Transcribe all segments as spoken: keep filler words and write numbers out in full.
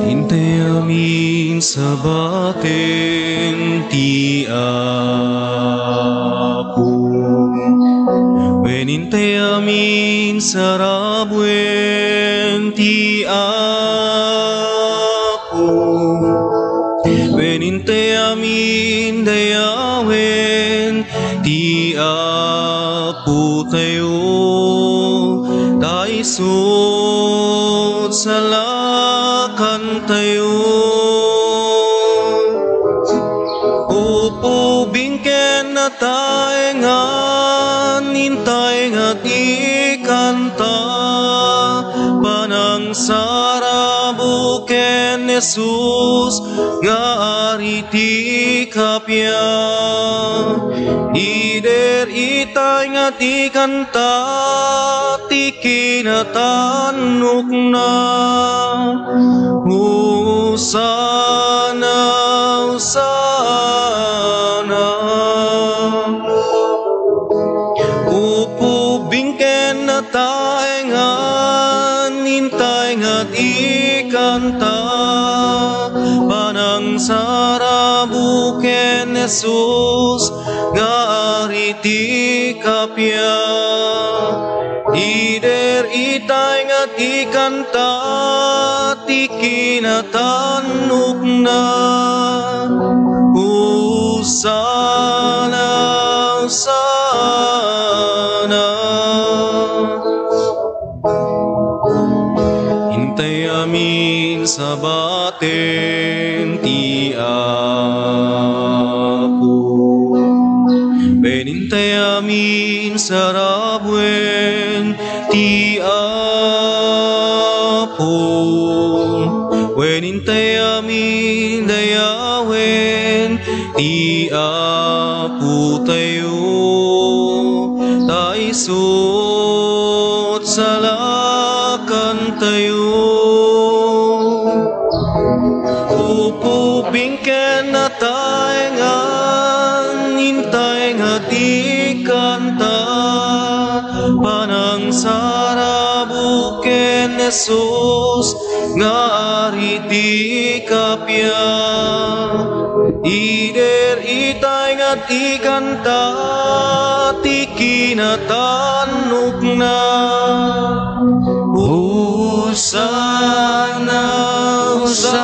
Intay amin sabaten ti Apo. Wen intay amin sarabuen ti Apo. Wen intay amin dayawen ti Apotayo, ta isut' salakantayo. Upubing ken nataengan, intay nga ti kanta, panangsarabuk ken Jesus nga Ari ti kappia. Ider itay nga ti kanta ti kinatannokna. Hosanna, Hosanna. Upubing ken nataengan, intay nga ti kanta, panangsarabuk ken Jesus nga Ari ti kappia. Ider itay nga ti kanta ti kinatannokna. Hosanna, Hosanna. Intay amin sabaten ti Apo. Wen intay amin sarabuen ti Apo. Wen intay amin dayawen ti Apotayo, ta isut' salakantayo. Upubing ken nataengan, intay nga ti kanta, panangsarabuk ken Jesus nga Ari ti kappia. Ider itay nga ti kanta ti kinatannokna. Hosanna, Hosanna.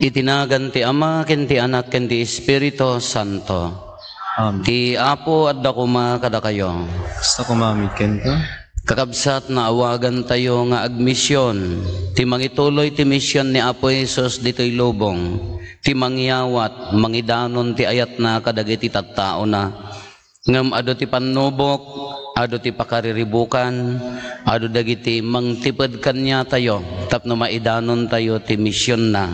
Iti nagan ti Ama, ken ti Anak, ken ti Espiritu Santo. Amen. Ti Apo adda koma kadakayo. Kasta koma met kenka. Kakabsat, naawagantayo nga agmision. Ti mangituloy ti mision ni Apo Jesus ditoy lubong, ti mangyawat, mangidanon ti ayatna kadagiti tattaona. Ngem adu ti pannubok, adu ti pakariribukan, adu dagiti mangtiped kaniatayo tapno maidanontayo ti misionna.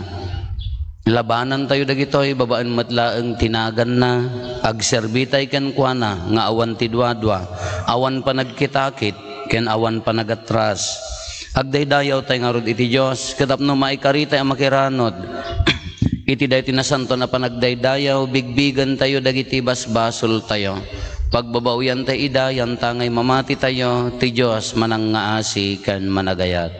Labanantayo dagitoy babaen met laeng ti naganna, agserbitay kenkuana nga awan ti duadua, awan panagkitakit, ken awan panagatras. Agdaydayawtay ngarud iti Dios, ket tapno maikaritay a makiranod iti daytoy nasantoan a panagdaydayaw, bigbigentayo dagiti basbasoltayo. Pagbabawiantay ida, yantangay mamatitayo, ti Dios manangngaasi ken managayat.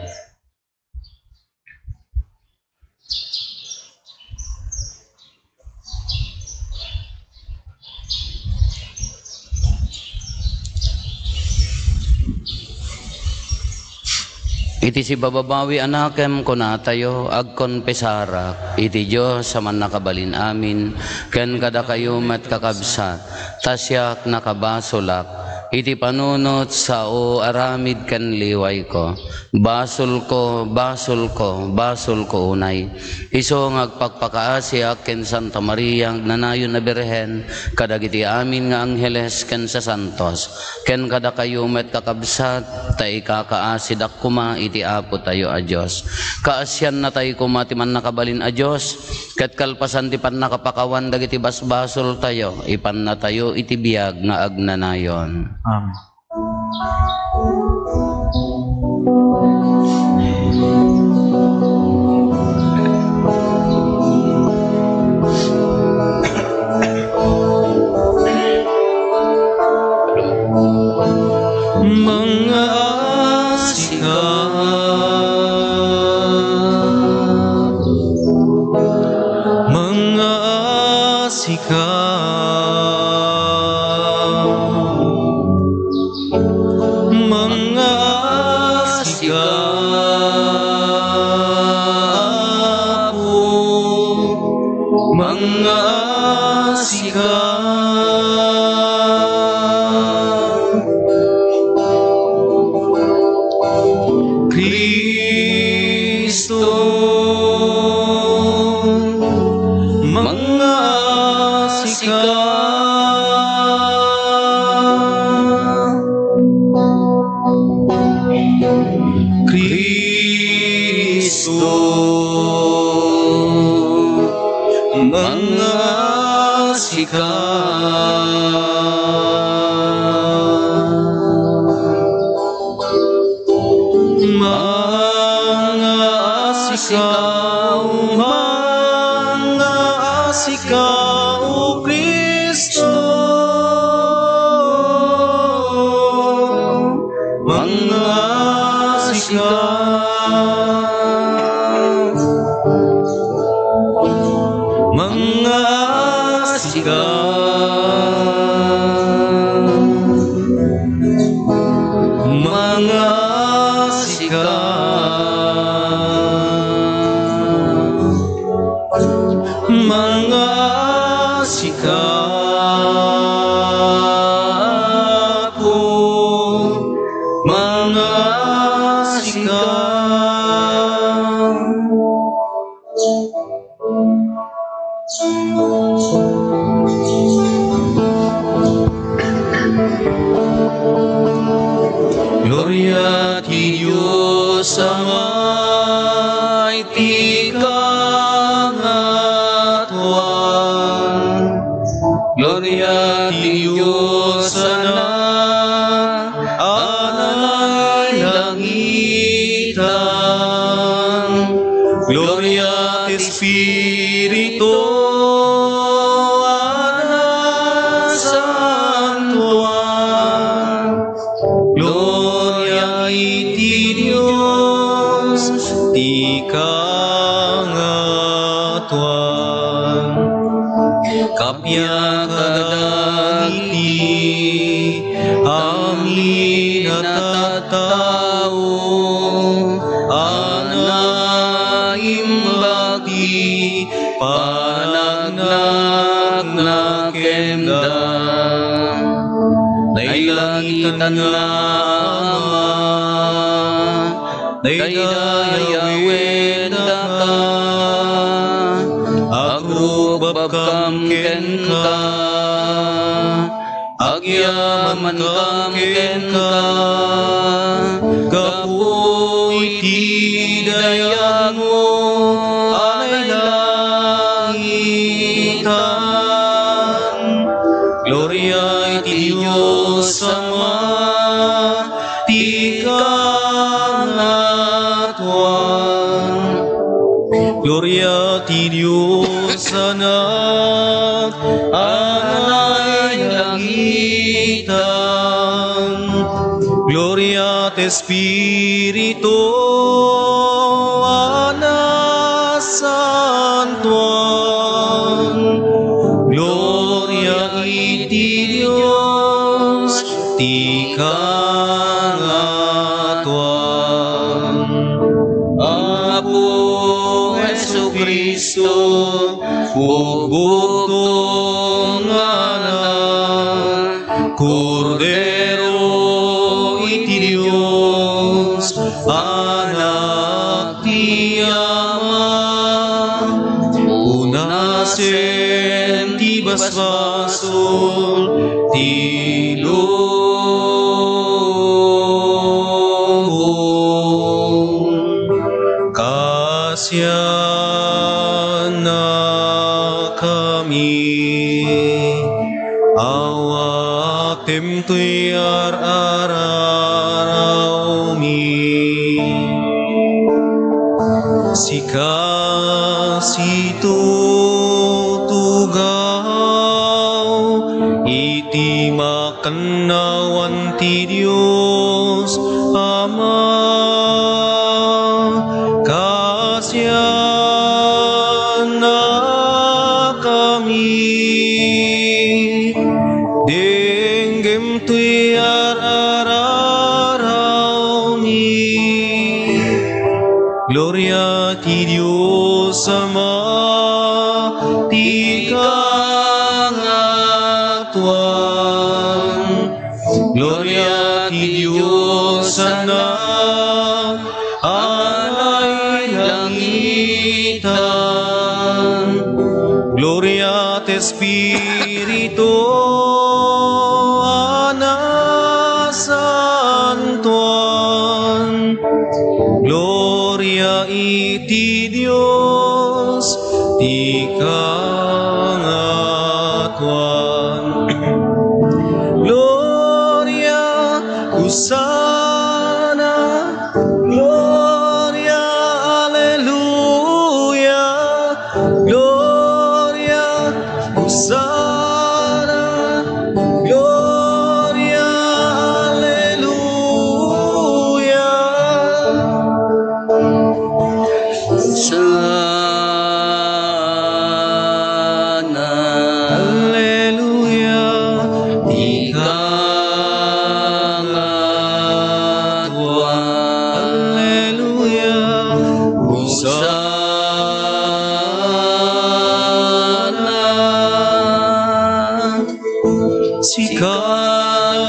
Iti sibababawi a nakem, kunatayo, agkonfesarak iti Dios a Mannakabalin-amin, ken kadakayo met, kakabsat, ta siak nakabasolak iti panunot, sao, aramid ken liwayko. Basolko, basolko, basolko unay. Isu nga agpakpakaasiak ken Santa Maria, agnanayon a Birhen, kadagiti amin nga angheles ken sasantos, ken kadakayo met, kakabsat, ta ikakaasidak koma iti Apotayo a Dios. Kaasiannatayo koma ti Mannakabalin a Dios, ket kalpasan ti pannakapakawan dagiti basbasoltayo, ipannatayo iti biag nga agnanayon. Amen. nga sika, Kristo, mga sika. Kristo, mga sika. Mga sika, mga sika, O Kristo. Mga sika, mga sika, mga sika, mga sika, Apo, mga sika. Gloria ti Dios Ama iti kangatoan. Gloria ti Dios Anak a nailangitan. Gloria ti Espiritu a nasantuan. Gloria iti Dios ti kangatoan. Kappia kadagiti amin a tattao a naimbag ti panagnanakenna. Nailangitan nga Ama, daydayawen daka, agrubabkam kenka, agyamankam kenka, gapu iti dayagmo a nailangitan. Gloria iti Dios Ama ti kangatoan. Gloria ti Dios Anak a nailangitan. Gloria ti Espiritu a nasantuan. Gloria iti Dios ti kangatoan. Apo Jesu-Cristo, Bugbuktong Anak, Kordero iti Dios, Anak ti Ama, punasen ti basbasol ti lubong. Kasiannakami, awatem toy ar-ararawmi. Sika situtugaw iti makannawan ti Dios Ama. Kasiannakami, denggem toy ar-ararawmi. Gloria ti Dios Ama, Ika nga tuan, gloria ti Dios a nailangitan, gloria ti Espiritu a nasantuan, gloria iti Dios ti kangatuan. Gloria, Hosanna, gloria, alleluia, gloria, Hosanna, gloria, alleluia. Hosanna. Alleluia. Ika nga tuan. Alleluia. Hosanna. Sika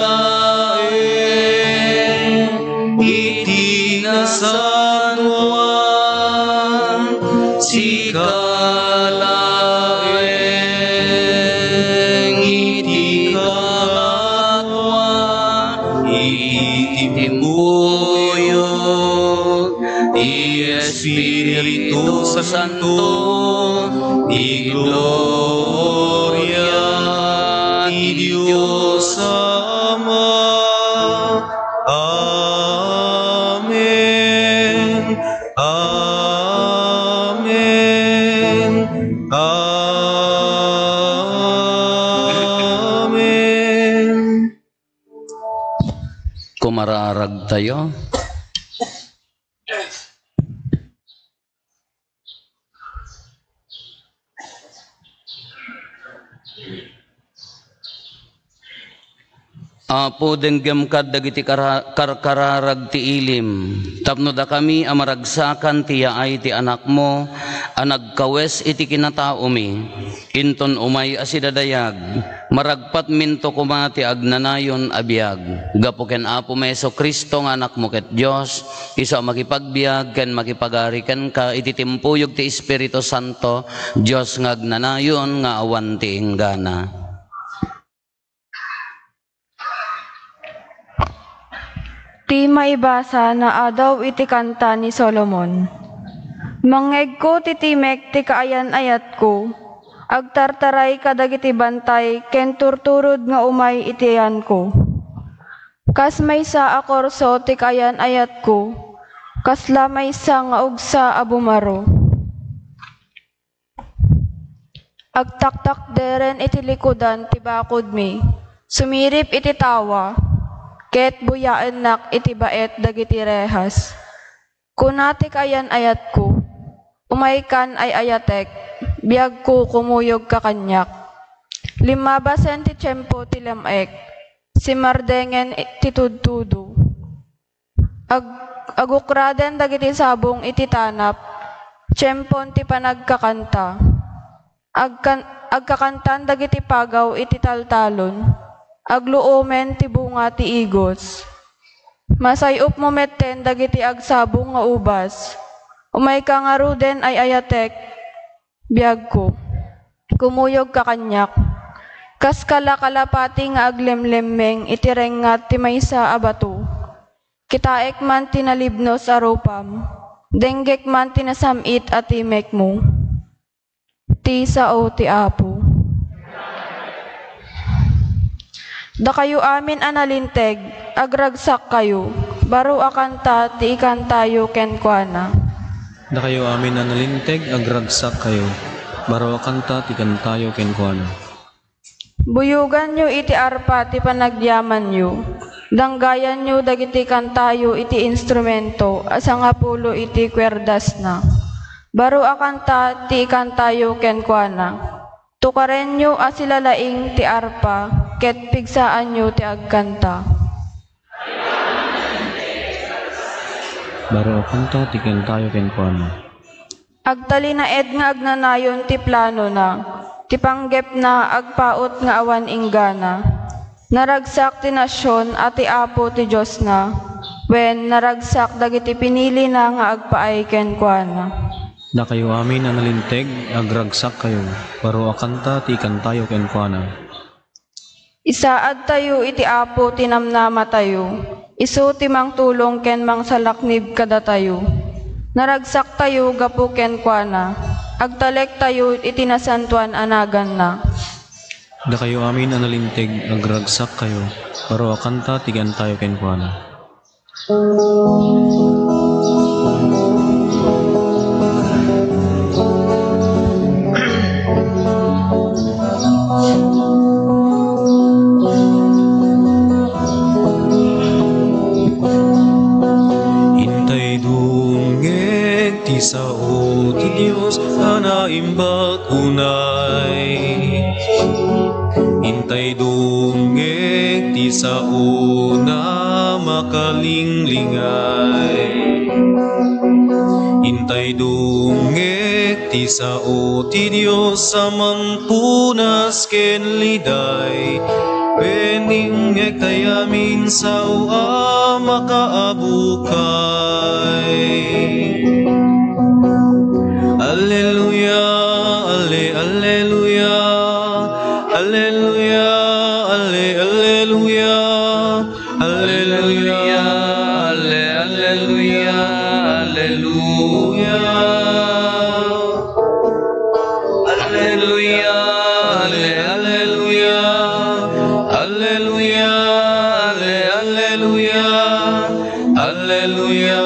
laeng iti nasantoan, sika laeng iti kangatoan, iti timpuyog ti Espiritu Santo, ti gloria ti Dios Ama. Amen. Amen. Amen. Kumararagtayo. Apo, denggem kad dagiti kara-, karkararag ti ilim, tapno dakami a maragsakan ti yaay ti Anakmo a nagkawes iti kinataomi, inton umay a sidadayag, maragpatminto koma ti agnanayon a biag. Gapu ken Apomi Jesu-Cristo nga Anakmo ket Dios, isu a makipagbiag ken makipagari kenka iti timpuyog ti Espiritu Santo, Dios nga agnanayon nga awan ti inggana. Ti maibasa naadaw iti kanta ni Solomon. Mangngegko ti timek ti kaayan-ayatko, agtartaray kadagiti bantay ken turturod nga umay iti yanko. Kas maysa a korso ti kaayan-ayatko, kasla maysa nga ugsa a bumaro. Agtaktakderen iti likudan ti bakodmi, sumirip iti tawa, ket buyaennak iti baet dagiti rehas. Kuna ti kaayan-ayatko, "Umaykan ay-ayatek, biagko, kumuyogka kaniak." Limmabasen ti tiempo ti lem-ek, simmardengen ti tudtudo. Ag-, agukraden dagiti sabong iti tanap, tiempon ti panagkakanta. Agkan-, agkakantan dagiti pagaw iti taltalon, agluomen ti bunga ti igos. Masay-opmo metten dagiti agsabong nga ubas. Umayka ngaruden ay-ayatek, biagko. Kumuyogka kaniak. Kas kalakalapati nga aglemlemmeng iti rengngat ti maysa a bato. Kitaek man ti nalibnos a rupam, denggek man ti nasam-it a timekmo. Ti sao ti Apo. Dakayo amin a nalinteg, agragsakkayo, baro a kanta ti ikantayo kenkuana. Dakayo amin a nalinteg, agragsakkayo, baro a kanta ti ikantayo kenkuana. Buyoganyo iti arpa ti panagyamanyo. Danggayanyo dagiti kantayo iti instrumento a sangapulo iti kuerdasna. Baro a kanta ti ikantayo kenkuana. Tukarenyo a silalaing ti arpa ket pigsaanyo ti agkanta. Baro a kanta ti ikantayo kenkuana. Agtalinaed nga agnanayon ti planona. Ti panggepna agpaut nga awan inggana. Naragsak ti nasion a ti Apo ti Diosna, wen naragsak dagiti pinilina nga agpaay kenkuana. Dakayo amin a nalinteg, agragsakkayo, baruakanta ti ikantayo kenkuana. Isaadtayo iti Apo ti namnamatayo, isu ti mangtulong ken mangsalaknib kadatayo. Naragsaktayo gapu kenkuana, agtalektayo iti nasantoan a naganna. Dakayo amin a nalinteg, agragsakkayo, baruakanta ti ikantayo kenkuana. Intay dumngeg ti sao ti Dios a naimbag unay. Intay dumngeg ti saona makalinglingay. Intay dumngeg ti sao ti Dios a mangpunas ken liday. Wen ingngegtay amin sao a makaabukay. Alleluia, alle, alleluia. Alleluia, alle, alleluia. Alleluia, alle, alleluia. Alleluia. Alleluia, alle, alleluia. Alleluia, alle, alleluia. Alleluia,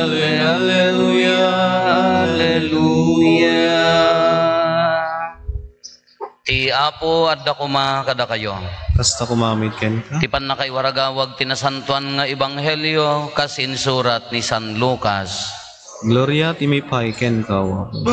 alle, alleluia. Alleluia. Ti Apo adda koma kadakayo. Kasta koma met kenka. Ti pannakaiwaragawag ti nasantoan nga ebanghelio kas insurat ni San Lucas. Gloria ti maipaay kenka, O Apo.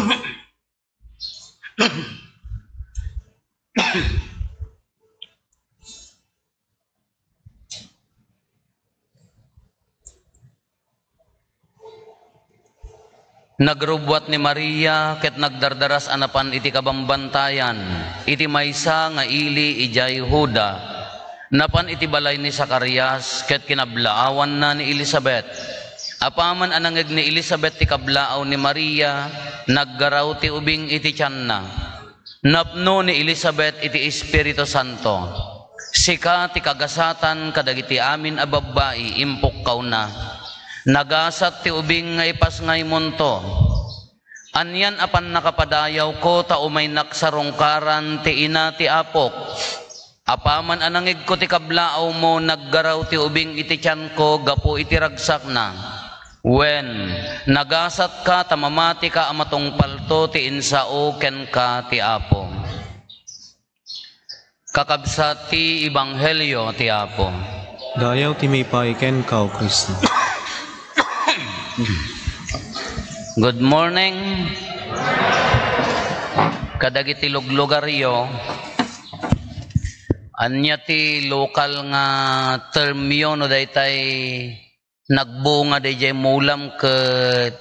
Nagrubbuat ni Maria ket nagdardaras a napan iti kabambantayan iti maysa nga ili idiay Juda. Napan iti balay ni Zacarias ket kinablaawanna ni Elisabet. Apaman a nangngeg ni Elisabet ti kablaaw ni Maria, naggaraw ti ubing iti tianna. Napno ni Elisabet iti Espiritu Santo. Sika ti kagasatan kadagiti amin a babbai, impukkawna. Nagasat ti ubing nga ipasngaymonto. Anian a pannakapadayawko ta umaynak sarungkaran ti ina ti apok. Apaman a nangngegko ti kablaawmo, naggaraw ti ubing iti tianko gapu iti ragsakna. Wen, nagasatka ta mamatika a matungpalto ti insao kenka ti Apo. Kakabsat ti ebanghelio ti Apo. Dayaw ti maipaay kenka, O Cristo. Good morning. Kadagiti luglugaryo, ania ti lokal nga termyo no daytay nagbunga daydiay mulam ket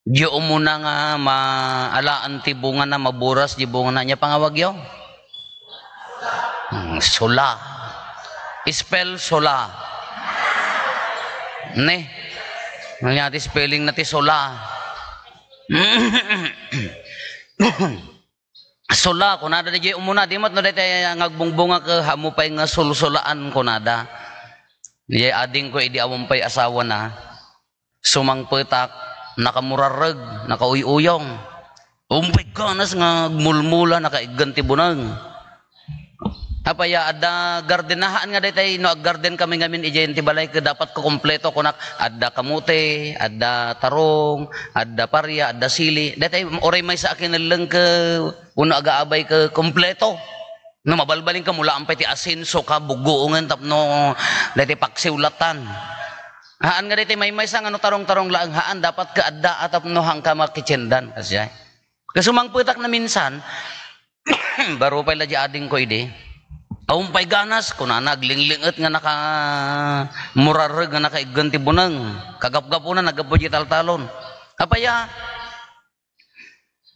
di umuna nga maalaan ti bungana, maburas di bungana. Ania pangawagyo? Hmm, sula. Spell sula. Ne? Ania ti spelling na ti sula? Sula, kunada daydiay umuna, di met no daytay nga agbungbunga ket ammo pay nga sulsulaan, kunada. Daydiay adingko idi awan pay asawana, sumangpetak, nakamurarreg, nakauy-uyong. Umpay ganas nga agmulmula, nakaiggan ti buneng. Apay a, adda garden na, haan nga daytay no aggarden kami ngamin idiay ti balay ket dapat ko kompleto, kunak, adda kamote, adda tarong, adda paria, adda sili. Daytay uray maysa a kinelleng ket wenno agaabay ket kompleto. No mabalbalinka, mulaan pay ti asin, suka, buggoongen tapno daytay paksiw latan. Haan nga daytay maymaysa nga no tarong-tarong laeng, haan, dapat ket adda a tapno haanka makitiendan. Kasdiay. Ket sumangpetak na minsan, baro pay la di adingko idi. Awan pay ganas, kunana, aglinglinget nga nakamurarreg nga nakaiggen ti buneng. Kagapgapuna, naggapu di taltalon. Apay a,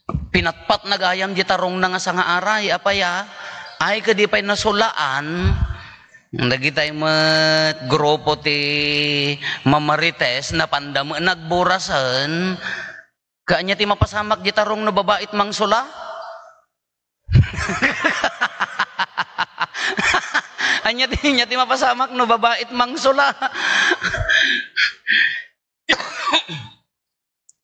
Pinatpatna gayam di tarongna nga sangaaray, apay a? Ay, kadi pay nasulaan, dagitay met grupo ti mamarites, napanda met nagburasen. Ket ania ti mapasamak di tarong no babaet mangsula? Ania ti, ania ti mapasamak no babaet mangsula?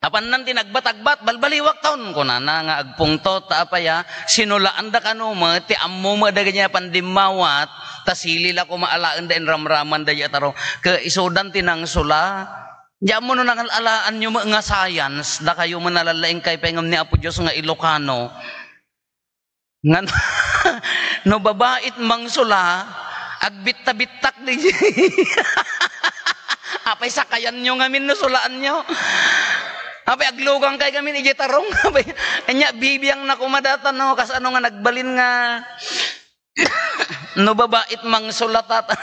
Apannan ti nagbatagbat, balbaliwak taon, kunana nga agpungtot, ta apay a, sinulaanda kano met, ti ammo met dagiti a pandimmawat, ta sili la koma alaen da inramraman dagiti a tarong. Ket isudan ti nangsula. Di ammo no nangal-alaanyo met nga science, dakayo met nalalaing kay pay ngem ni Apo Dios nga Ilocano. Ngan, no babaet mangsula, agbitta-bittak di. Apay sakayanyo ngamin no sulaanyo. Apay aglugang kay ngamin iti tarong. Apay, anya, bibiang na kumadata, no? Kasano nga nagbalin nga, no babaet mangsula, tata.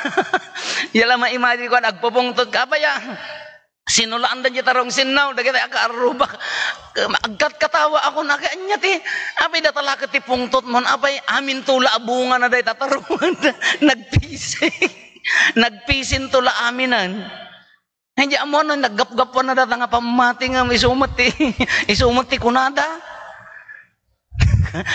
Yala ma-imagine ko, agpupungtot ka, apay, ah. Sinulaanda diay tarong sinnaw, dagiti akaarrubak. Agkatkatawa ako, naka, anya ti, apay data la ket ti pungtotmon, apay, amin to la a bunga na dayta tarong. Nagpising. Nagpising to la aminen. Ay, di ammo no, naggapgapuan na data nga pammati nga isu met ti, isu met ti kunada.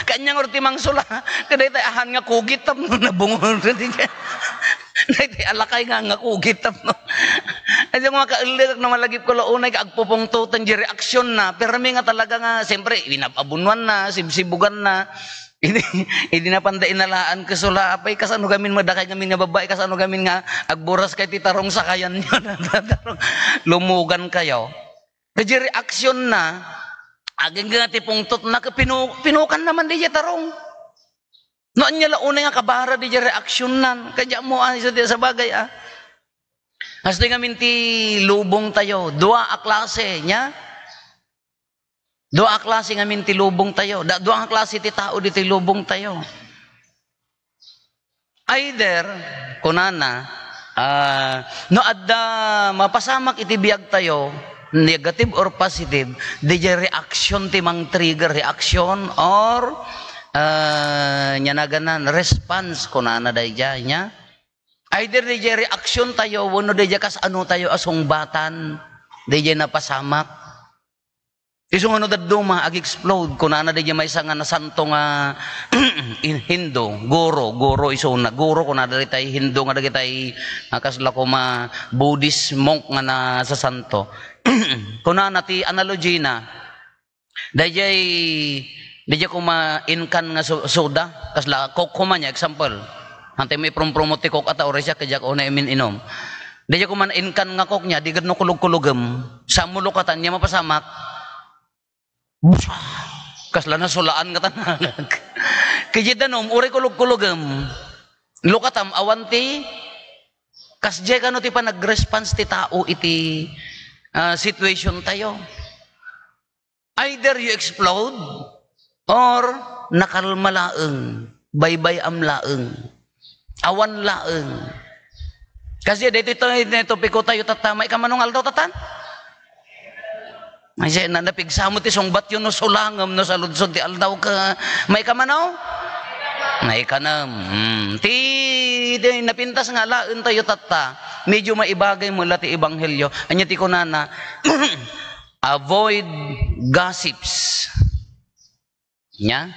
Kanya nga ti mangsula, kadaytay ahan nga kugit tapno nabungol. Daytay alakay nga, nga kugit tapno. Ay, nga makaellek no malagip ko la unay ka agpupungtotan di reaksyon na. Permi nga talaga nga, siyempre, inab-, abunuan na, sibsibugan na. Idi, idi napanda inalaan ket sula, apay, kasano gamin madakay gamin nga babae, kasano gamin nga agburas kay ti tarong sakayan niyo na tarong. Lumugan kayo. Kadi reaksyon na, agingga ti pungtot na, pinu-, pinukan naman di tarong. No, anya la unay nga kabara di reaksyon nan. Kadi mo, ah, isu ti sabagay, ah. Hasta ngamin ti lubong tayo. Dua a klase, nya? Dua a klase ngamin ti lubong tayo. Da, dua a klase ti tao di ti lubong tayo. Either, kunana, ah, no adda mapasamak iti biag tayo, negative or positive, di jay reaction ti mang-trigger, reaction or, ah, nya naganan, response, kunana dayjay, nya? Either di jay reaction tayo, wenno di jay kas ano tayo a sungbatan, di jay napasamak. Isu nga no dadduma, ag-explode, kunana dayjay maysa nga nasanto nga in-, Hindu, guro, guro isuna, guro, kunana dagitay Hindu nga dagitay, ah, kasla koma Buddhist monk nga nasasanto. Kunana ti analogy na, dayjay, dayjay koma inkan nga so-, soda, kasla Coke koma nya, example. Antay mo iprompromot ti Coke ata, oras siya, kaya ko na imin-inom. Dayjay koma inkan nga Coke nya, di gad no kulog-kulogem. Sa mo lukatan nya mapasamak, Busa! Kasla nasulaan nga tanagak. Kaya danom, uri kulog-kulogem. Lukatam, awan ti, kasjay kano ti panag-response ti tao iti, ah, situation tayo. Either you explode or nakalma laeng, baybay-am laeng. Awan laeng. Kasi dito ito, ito, topiko tayo tatta, maikamano nga aldaw tatan? Ay, siya, na, napigsa mo ti sungbat yun, no, sulangem, no, saludsod ti aldaw ka, maikamano? Maikanem. Hmm. Ti, ti napintas nga alaen tayo tatta, medyo maibagay mo la ti ebanghelyo. Anya ti kunana, avoid gossips. Nya?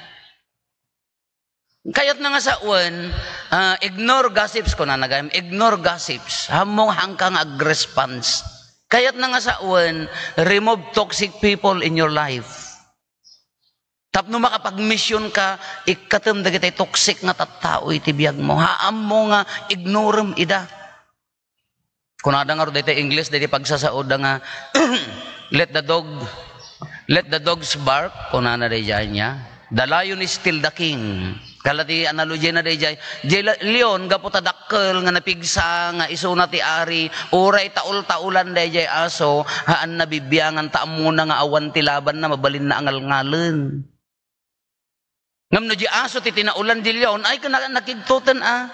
Kayatna nga sawen, ah, ignore gossips, kunana gayam, ignore gossips. Hammong hangka nga ag-response. Kayatna nga sawen, remove toxic people in your life. Tapno makapagmission ka, ikkatem dagitay toxic nga tattao iti biag mo. Haammo nga ignorem ida. Kunada nga ro daytoy English, daytoy pagsasaoda nga, "Let the dog, let the dogs bark," kunana dayjay nya. "The lion is still the king." Kala ti analogy na dayjay. Jay la-, leon, gapu ta dakkel nga napigsa nga isuna ti ari, uray taul-taulan dayjay aso, haan na bibiangan ta ammona nga awan ti labanna, mabalinna a ngalngalen. Ngem no di aso ti tinaolan di leon, ay, kana-, nakigtoten a.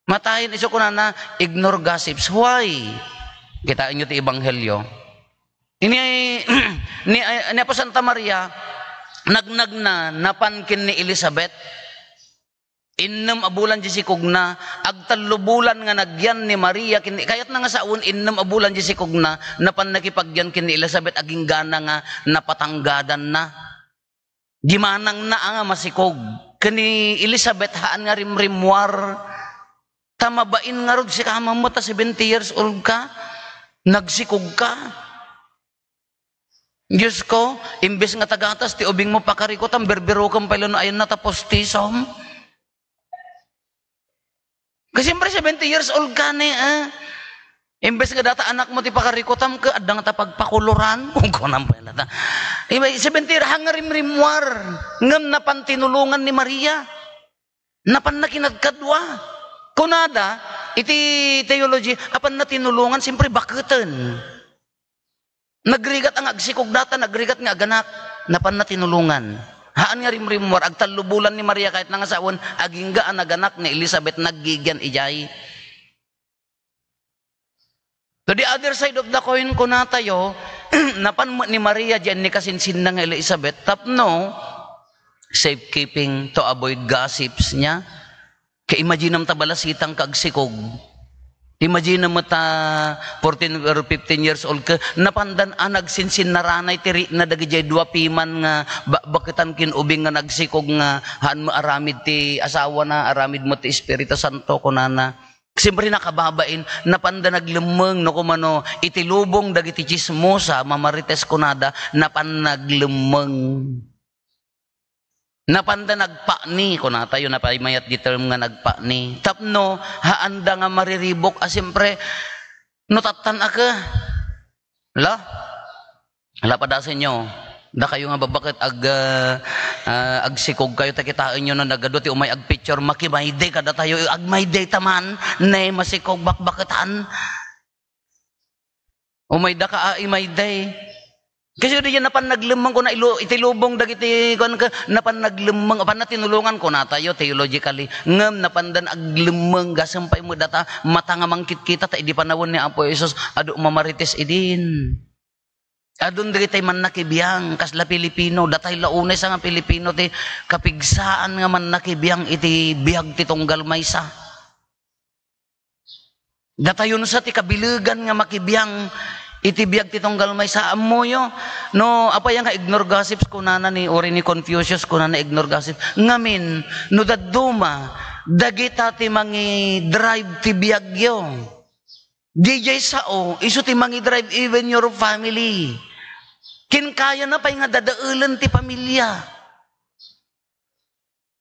Matayen isu kunana, ignore gossips. Why? Kitaenyo ti ebanghelyo. Ini, ni, ni Apo Santa Maria, Nagnagna, napan ken ni Elizabeth. Innem a bulan diay sikogna, agtallo bulan nga nagyan ni Maria ken, kayatna nga sawen, innem a bulan diay sikogna, napan nakipagyan ken ni Elizabeth, aginggana nga napatanggadanna. Gimanangna a nga masikog. Ken ni Elizabeth, haan nga rimrimmuar. Ta mabain ngarud sika, mammet a seventy years old ka, nagsikog ka. Diyos ko, imbes nga tagatas ti ubingmo pakarikutam, berberukem pay la no ayanna ta postisom. Kasi siyempre, seventy years old ka ni, ah. Imbes nga data anakmo ti pakarikutam, ket adda nga ta pagpakuloran. Kung kunam pay la ta. Iba, seventy years, haan nga rimrimmuar. Ngem napan tinulongan ni Maria. Napanna kinadkadua. Kunada, iti theology, apanna tinulongan, siyempre, baketen. Nagrigat nga agsikog data, nagrigat nga aganak, napanna tinulongan. Haan nga rimrimmuar, agtallo bulan ni Maria, kayatna nga sawen, agingga a naganak ni Elizabeth, naggigian idiay. To the other side of the coin, kunatayo, napan met ni Maria diay nakasinsinna nga Elizabeth, tapno safekeeping, to avoid gossips niya. Kay imaginem ta balasitang ka agsikog. Imaginem met ta fourteen or fifteen years old ka, napandan a nagsinsinnaranay ti riitna dagidiay dua piman nga ba-, baketan ken ubing nga nagsikog nga haan met aramid ti asawana, aramid met ti Espiritu Santo, kunana. Siyempre, nakababain, napanda naglemmeng, no, kumano, iti lubong dagiti tsismosa, mamarites kunada, napan naglemmeng. Napanda nagpakni, kunatayo, napay mayat di term nga nagpakni. Tapno, haanda nga mariribuk, a, siyempre, no tattan a ka. La? Ala, padasenyo. Dakayo nga babbaket ag-, ah, ah, agsikog kayo, ta kitaenyo no nagadu ti umay agpicture, makimayday kadatayo, agmayday ta man, ne, masikog bakbaketan. Umayda ka a imayday. Kasi diay napan naglemmeng, kuna, ilo-, iti lubong dagiti, kuan ka, napan naglemmeng, apan natinulongan, kunatayo, theologically. Ngem napandan aglemmeng, gasem pay met data, mata nga mangkitkita, ta idi panawen ni Apo Jesus, adu mamarites idin. Adun dagitay mannakibiang, kasla Pilipino, datay la unay sa nga Pilipino ti kapigsaan nga mannakibiang iti biag ti tunggal maysa. Datayon sa ti kabilegan nga makibiang iti biag ti tunggal maysa. Ammoyo, no, apay nga ignore gossips kunana ni, uri ni Confucius kunana ignore gossip. Ngamin, no dadduma, dagita ti mangi-drive ti biagyo. Diay sao, isu ti mangi-drive even your family. Ken kayana pay nga dadaelen ti pamilya.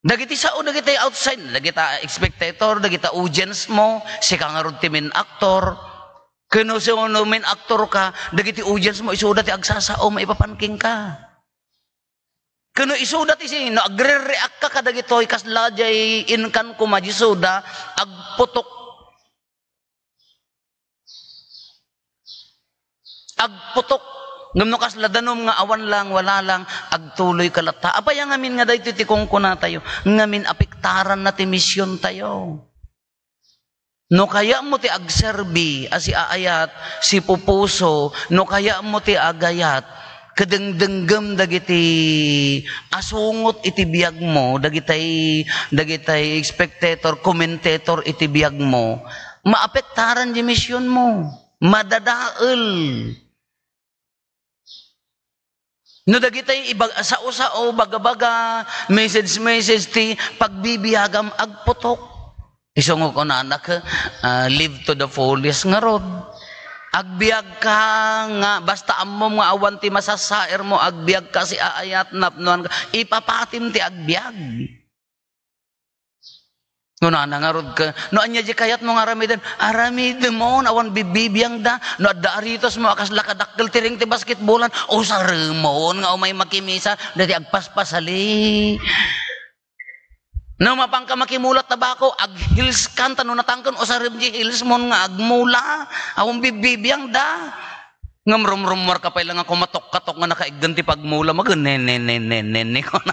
Dagiti sao, dagiti outside, dagita spectator, dagita audience mo, sika ngarud ti main actor. Ken no sino main actor ka, dagiti audience mo, isuda ti agsasao, maipapan kenka. Ken no isuda ti si-, no agre-react ka kadagitoy, kasla diay inkan koma isuda, agputok. Agputok. Ngem no kasla danum nga awan lang, wala lang, agtuloy ka latta. Apay a ngamin nga daytoy ti kunkunatayo? Ngamin apektaranna ti misiontayo. No kayatmo ti agserbi a siaayat, sipupuso, no kayatmo ti agayat, kadengdenggem dagiti asungot iti biagmo, dagitay, dagitay spectator, commentator iti biagmo, maapektaran di misionmo. Madadael. No dagitay ibag-, sao-sao, baga-baga, message-message ti pagbibiagam, agputok. Isu nga kunana, ah, live to the fullest ngarud. Agbiag ka nga, basta ammom nga awan ti masasaer mo, agbiag ka siaayat, napnuan ka, ipapatim ti agbiag. Kunana ngarud ka, no ania di kayatmo nga aramiden, aramidemon, awan bibibiangda. No adda aritosmo a kasla kadakkel ti ring ti basketbolan, usaremon nga umay makimisa, dati agpaspasali. No mapanka makimula tabako, ag-heels kan, ta no natangken, usarem di heels mon nga agmula, awan bibibiangda. Ngem rumrummuar ka pay la nga kumatok-katok nga nakaiggan ti pagmula, magen, ne, ne, ne, ne, ne, ne, kuna.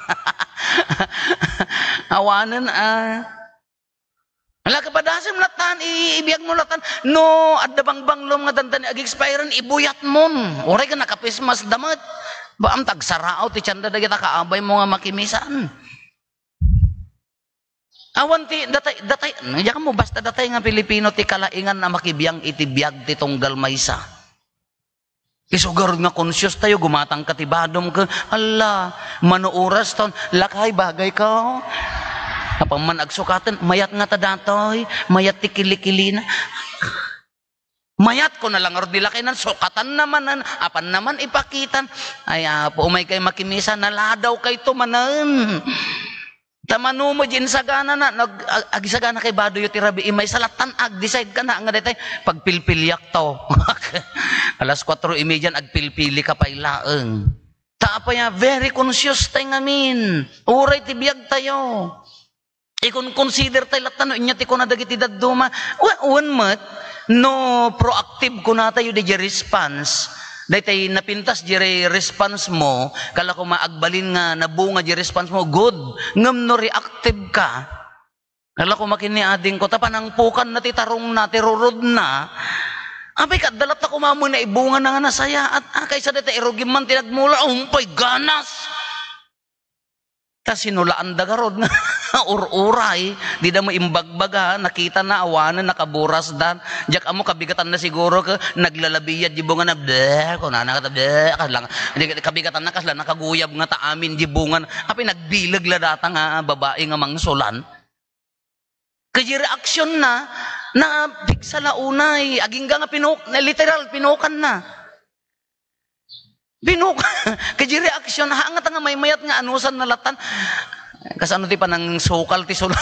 Awanen, ah. Ala, kapadasem latan, i-, ibiag mo latan. No, adda bangbanglom nga dandani ag-expiren, ibuyat mon. Uray ka nakapismas da met. Baam ta agsaraaw ti tienda dagita kaabaymo nga makimisan. Awan ti, datay, datay, diak ammo, basta datay nga Pilipino ti kalaingan a makibiang iti biag ti tunggal maysa. Isu garud nga conscious tayo, gumatang ka ti badom ka, "Alla, mano oras ton, lakay, bagay ka." Apan man agsukaten, "Mayat nga ta datoy, mayat ti kilikilina." Mayat ko na lang ngarud ni lakay nan, sukatan na manen, apan na man ipakitan. Ay, Apo, umay kay makimisa, naladaw kay to manen. Ta mano met di insagana na, nag-, ag-, agisagana kay badoyo ti rabii, maysa lattan, ag-decide ka na, nga daytay, pagpilpiliak to. Alas kuatro y media, agpilpili ka pay laeng. Ta apay a, very conscious tay ngamin. Uray ti biag tayo. Ikon-consider tay latta no ania ti kuna dagiti dadduma. Wa-, wen met, no proactive kuna tayo di response. Daytay napintas di re-, response mo, kala ko maagbalin nga nabunga di response mo, good. Ngem no reactive ka, kala ko makin ni ading ko, ta panangpukan na ti tarong na, ti rurod na. Apay, kadda latta kumamoy na ibunga na nga nasayaat. Ah, kaysa daytay irugim man ti nagmula, umpay ganas. Ta sinulaanda garud nga ur-uray, dida mo imbagbaga, nakita na, awanen, nakaburas dan. Diak ammo, kabigatan na siguro ka, naglalabiyat di bunga na, "Bleh," kunana kata, "Bleh," kasla nga, di, kabigatan na, kasla nakaguyab nga ta amin di bunga na. Apay, nagbileg la data nga babai nga mangsulan. Kadi reaksyon na, napigsa la unay, agingga nga pinuk-, literal, pinukan na. Pinuk-, kadi reaksyon, ha, nga ta nga maymayat nga anusan na latan. Kasano ti panangsukal ti sula-,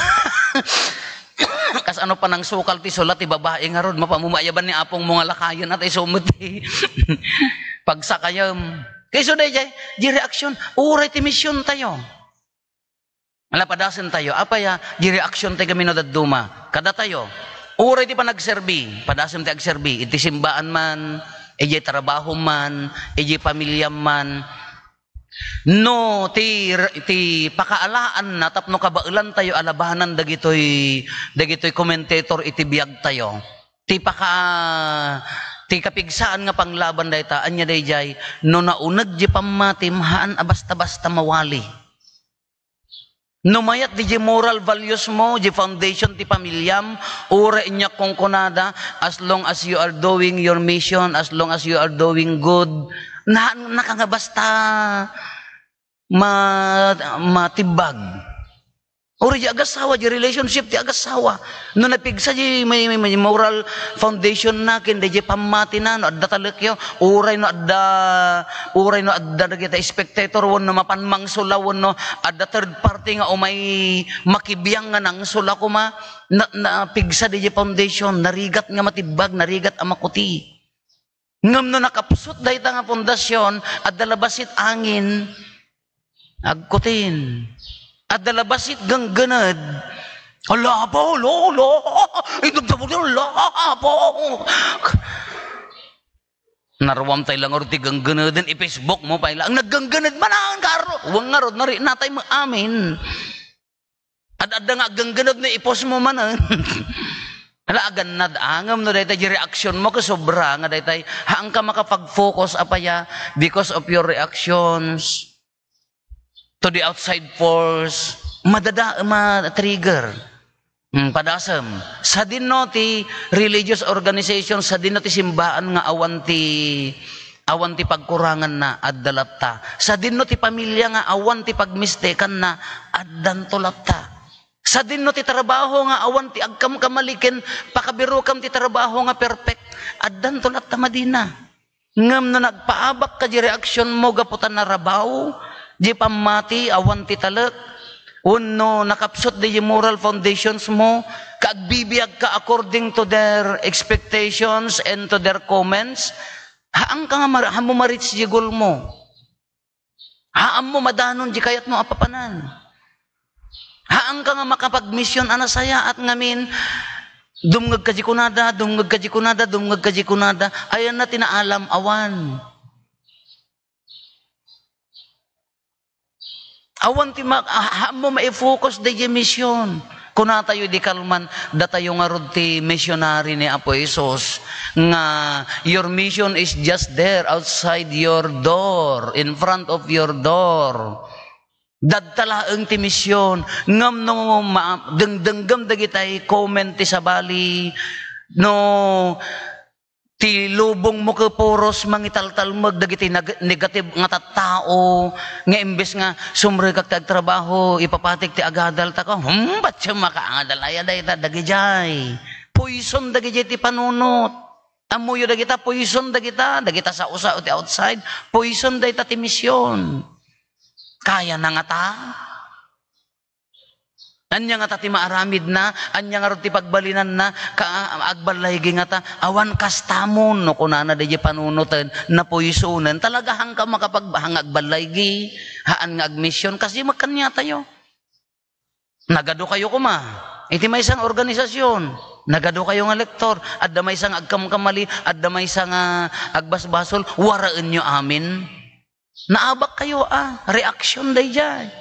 kasano panangsukal ti sula ti babai ngarud, mapamumaayaban ni apong mo nga lakayen, at isu met ti pagsakayem. Kay isu dayjay, di reaksyon, uray ti misyon tayo. Ala, padasem tayo. Apay a, di reaksyon tayo kami no dadduma. Kada tayo. Uray ti panagserbi. Padasem ti agserbi. Iti simbaan man, iti trabaho man, iti pamilya man. No, ti, ti pakaalaan na tapno kabaelan tayo alabanan dagitoy, dagitoy commentator iti biag tayo. Ti paka-, ti kapigsaan nga panglaban dayta, ania dayjay, no nauneg di pammatim, haan a basta-basta mawali. No mayat di, di moral values mo, di foundation ti pamiliam, uray ania kunkunada, as long as you are doing your mission, as long as you are doing good, na, naka nga basta ma-, matibbag. Uray di agasawa, di relationship ti agasawa. No napigsa di may, may, may moral foundation na, ken di pammatina, no adda talekyo, uray no adda, uray no adda dagiti spectator, wenno mapan mangsula, wenno adda third party nga umay makibiang nga nangsula koma, na, napigsa di foundation, narigat nga matibbag, narigat a makuti. Ngem no nakapsut dayta nga pundasyon, adda la bassit angin, agkutin. Adda la bassit genggened, "Ala, Apo, lo, lo, itom ta mo, ala, Apo." Naruam tay la ngarud ti genggeneden, i-Facebook mo pay la. Ang naggenggened man ang karo. Weng ngarud, nari-, natay mo amin. Ad-adda nga aggenggened no ipos mo manen. Ala, agannad, angem no dayta di reaction mo, kasobra nga daytay, haanka makapag-focus, apaya, because of your reactions to the outside force, madada, ma-trigger. Hmm, padasem. Sadino ti religious organization, sadino ti simbaan nga awan ti Awan ti pagkuranganna, adda latta. Sadino ti pamilya nga awan ti pagmistekanna, addanto latta. Sadino ti trabaho nga awan ti agkamkamali ken pakabirokam ti trabaho nga perfect, addanto latta madina. Ngem no nagpaabak ka di reaksyon mo gapu ta narabaw, di pammati, awan ti talek, wenno nakapsut di moral foundations mo, ka agbibiag ka according to their expectations and to their comments, Haanka nga mar-, haanmo ma-reach di goal mo. Haanmo madanon di kayatmo a papanan. Haanka nga makapagmission a nasayaat ngamin, dumngeg ka di kunada, dumngeg ka di kunada, dumngeg ka di kunada. Ayanna ti naalam, awan. Awan ti ma-, ah, haanmo mai-focus dayjay mission. Kunatayo idi kalman, datayo ngarud ti missionary ni Apo Jesus. nga your mission is just there outside your door, in front of your door. Dadta laeng ti mission. Ngem no ma-, dengdenggem dagitay comment ti sabali, no ti lubongmo ket puros mangitaltalmek dagiti nag-, negative nga tattao, nga imbes nga sumrekak ti agtrabaho, ipapatik ti agadaltako, hmm, ba't siya makaadal? Aya dayta, dagijay. Poison dagijay ti panunot. Ammoyo dagita, poison dagita, dagita sao-sao ti outside, poison dayta ti mission. Kayana ngata? Ania ngata ti maaramidna? Ania ngarud ti pagbalinanna? Ka-, agballaygi ngata, awan kastamon, no kunana daydiay panunoten, napoisonen. Talaga, haanka makapag-, haan nga agballaygi, haan nga agmission, kasdi met kaniatayo. Nagadu kayo koma iti maysa nga organisasyon. Nagadu kayo nga lektor. Adda maysa nga agkamkamali, adda maysa nga agbasbasol, waraenyo amin. Naabak kayo a reaksyon daydiay.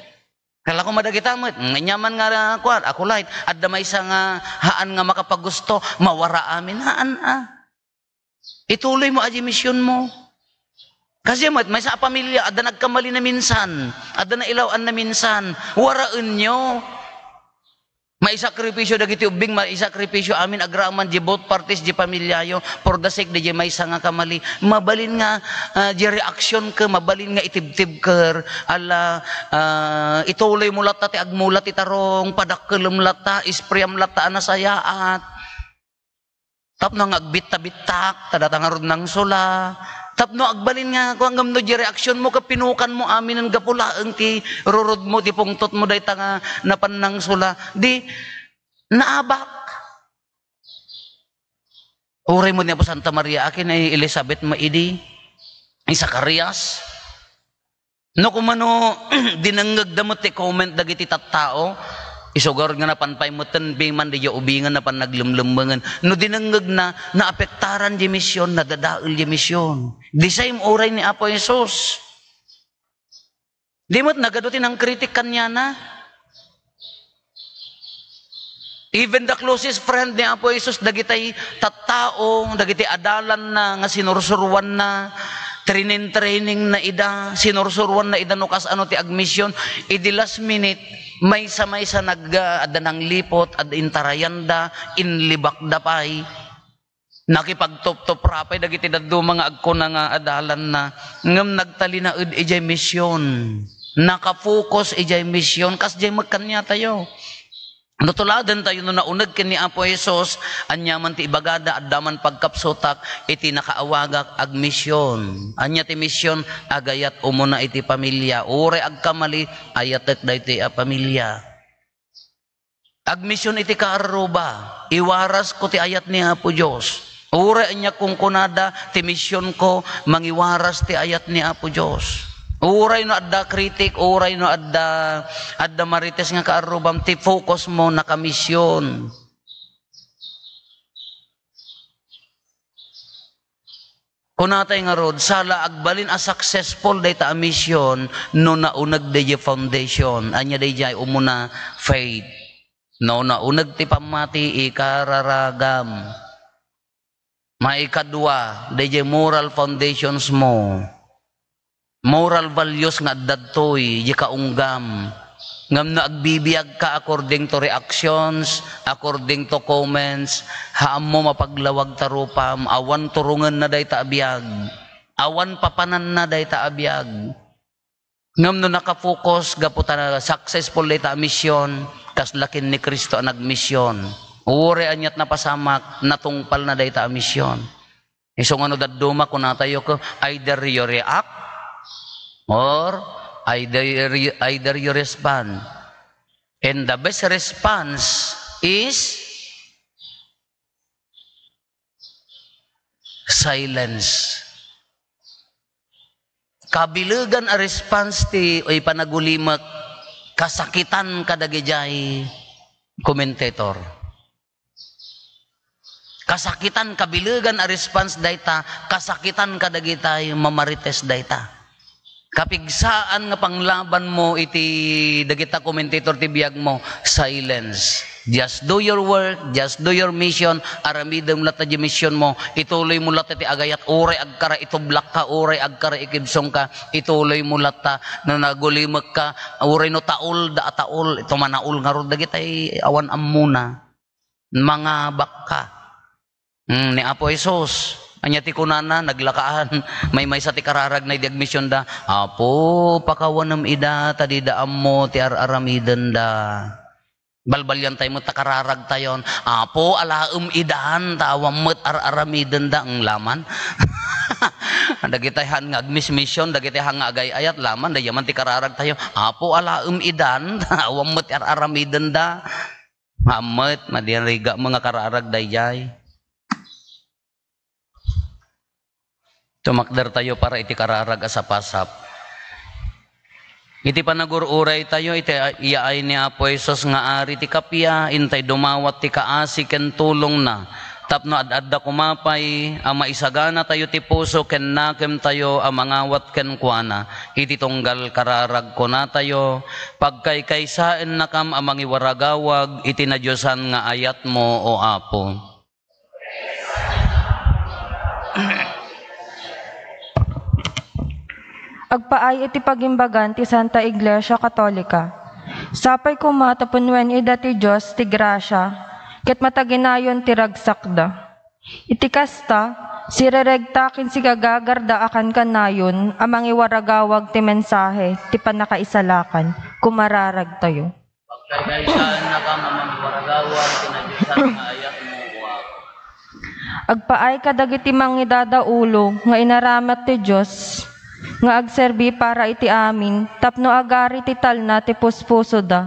Kala ko madagita met, mm, aniaman nga, kuan, ako laeng, adda maysa nga haan nga makapagusto, mawara amin, haan a. Ituloy mo a diay mission mo. Kasi met, maysa a pamilya, adda nagkamali na minsan, adda nailaw-an na minsan, waraenyo. Maisakripisyo dagiti ubbing, maisakripisyo amin agraman, di both parties, di pamilyayo, for the sake, di maysa nga kamali. Mabalin nga, ah, di reaksyon ka, mabalin nga itibtib ka, ala, ah, ituloy mo latta ti agmulat ti tarong, padakkelem latta, ispriam latta a nasayaat. Tapno nga agbitta-bittak, ta data ngarud nangsula. Tapno agbalin nga, kuan, ngem no di reaksyon mo, ket pinukan mo aminen gapu laeng ti rurod mo, ti pungtot mo, dayta nga napan nangsula. Di, naabak. Uray mo ni Apo Santa Maria, akin ay Elizabeth maidi, ni Zacarias. No kumano, dinengngegda met ti comment dagiti tattao, isugar nga napan pay metten piman diay ubingen napan naglemlemmengen. No dinengngegna, naapektaran diay mission, nadadael diay mission. The same uray ni Apo Jesus. Di met nagadu ti nangkritik kaniana. Even the closest friend ni Apo Jesus, dagitay tattao, dagiti adalanna nga sinursuruanna, training-trainingna ida, sinursuruanna ida no kasano ti agmission. Idi last minute, maysa-maysa nag-, ah, adda nangliput, adda intarayanda, inlibakda pay. Nakipagtuptupra pay dagiti dadduma nga agkuna nga adalanna, ngem nagtalinaed idiay mission. Nakapokus idiay mission. Kasdiay met kaniatayo. No tuladentayo no nauneg ken ni Apo Jesus, ania man ti ibagada, adda man pagkapsutak iti nakaawagak agmission. Ania ti mission? Agayat umuna iti pamilya. Uray agkamali, ayatek daytoy a pamilya. Agmission iti kaarruba, iwarasko ti ayat ni Apo Dios. Uray ania kunkunada, ti missionko, mangiwaras ti ayat ni Apo Dios. Uray no adda kritik, uray no adda, adda marites nga kaarrubam, ti focus mo nakamission. Kunatay ngarud, sala agbalin a successful dayta a mission no nauneg daydiay foundation. Ania daydiay umuna? Faith. No nauneg ti pammati, ikararagam. Maikadua, daydiay moral foundations mo. Moral values nga adda ditoy, di kaunggam. Ngem no agbibiagka according to reactions, according to comments, ha ammo mapaglawag ta rupam, awan turongenna dayta a biag. Awan papananna dayta a biag. Ngem no nakapokus gapu ta successful dayta a mission, kasla ken ni Cristo a nagmission. Uray aniat napasamak, natungpalna dayta a mission. Isu nga no dadduma, kunatayo ket, either you react or either you, either you respond. And the best response is silence. Kabilegan a response ti, oy, panagulimek, kasakitan kadagijay commentator. Kasakitan, kabilegan a response dayta, kasakitan kadagitay mamarites dayta. Kapigsaan nga panglaban mo iti dagita commentator ti biag mo, silence. Just do your work, just do your mission, aramidem latta di mission mo, ituloy mo latta ti agayat, uray agkara itublak ka, uray agkara ikibsong ka, ituloy mo latta, no nagulimek ka, uray no taol, da a taol, ito manaol ngarud dagitay awan ammona. Mangabak ka. Hmm, ni Apo Jesus, ania ti kunana, naglakaan, maymaysa ti kararagna idi agmisionda, "Apo, pakawanem ida, ta dida ammo ti ar-aramidenda." Balbalian tayo met ta kararagtayon, "Apo, alaem idan, ta awan met ar-aramidenda." Ang laman. Dagitay han nga agmismission, dagitay han nga agay-ayat, laman, daydiay man ti kararagtayo, "Apo, alaem idan, ta awan met ar-aramidenda." Ammet, madian riga mo nga kararag daydiay. Tumakder tayo para iti kararag a sapasap. Iti panagur-uray tayo, iti iyaay ni Apo Jesus nga Ari ti kappia, intay dumawat ti kaasi ken tulongna, tapno ad-adda koma pay a maisagana tayo ti puso ken nakem tayo a mangawat kenkuana iti tunggal kararag. Kuna tayo, pagkaykaysaennakam a mangiwaragawag iti nadiosan nga ayatmo, O Apo. Agpaay iti pagimbagan ti Santa Iglesia Katolika. Sapay koma ta punuen ida ti Dios ti grasia, ket mataginayon ti ragsakda. Iti kasta, sireregta ken sigagagarda a kankanayon a mangiwaragawag ti mensahe ti pannakaisalakan. Kumararagtayo. Pagkaykaysaennakam a mangiwaragawag ti nadiosan nga ayatmo, O Apo. Agpaay kadagiti mangidadaulo nga inaramid ti Dios nga agserbi para iti amin tapno agari ti talna ti puspusoda,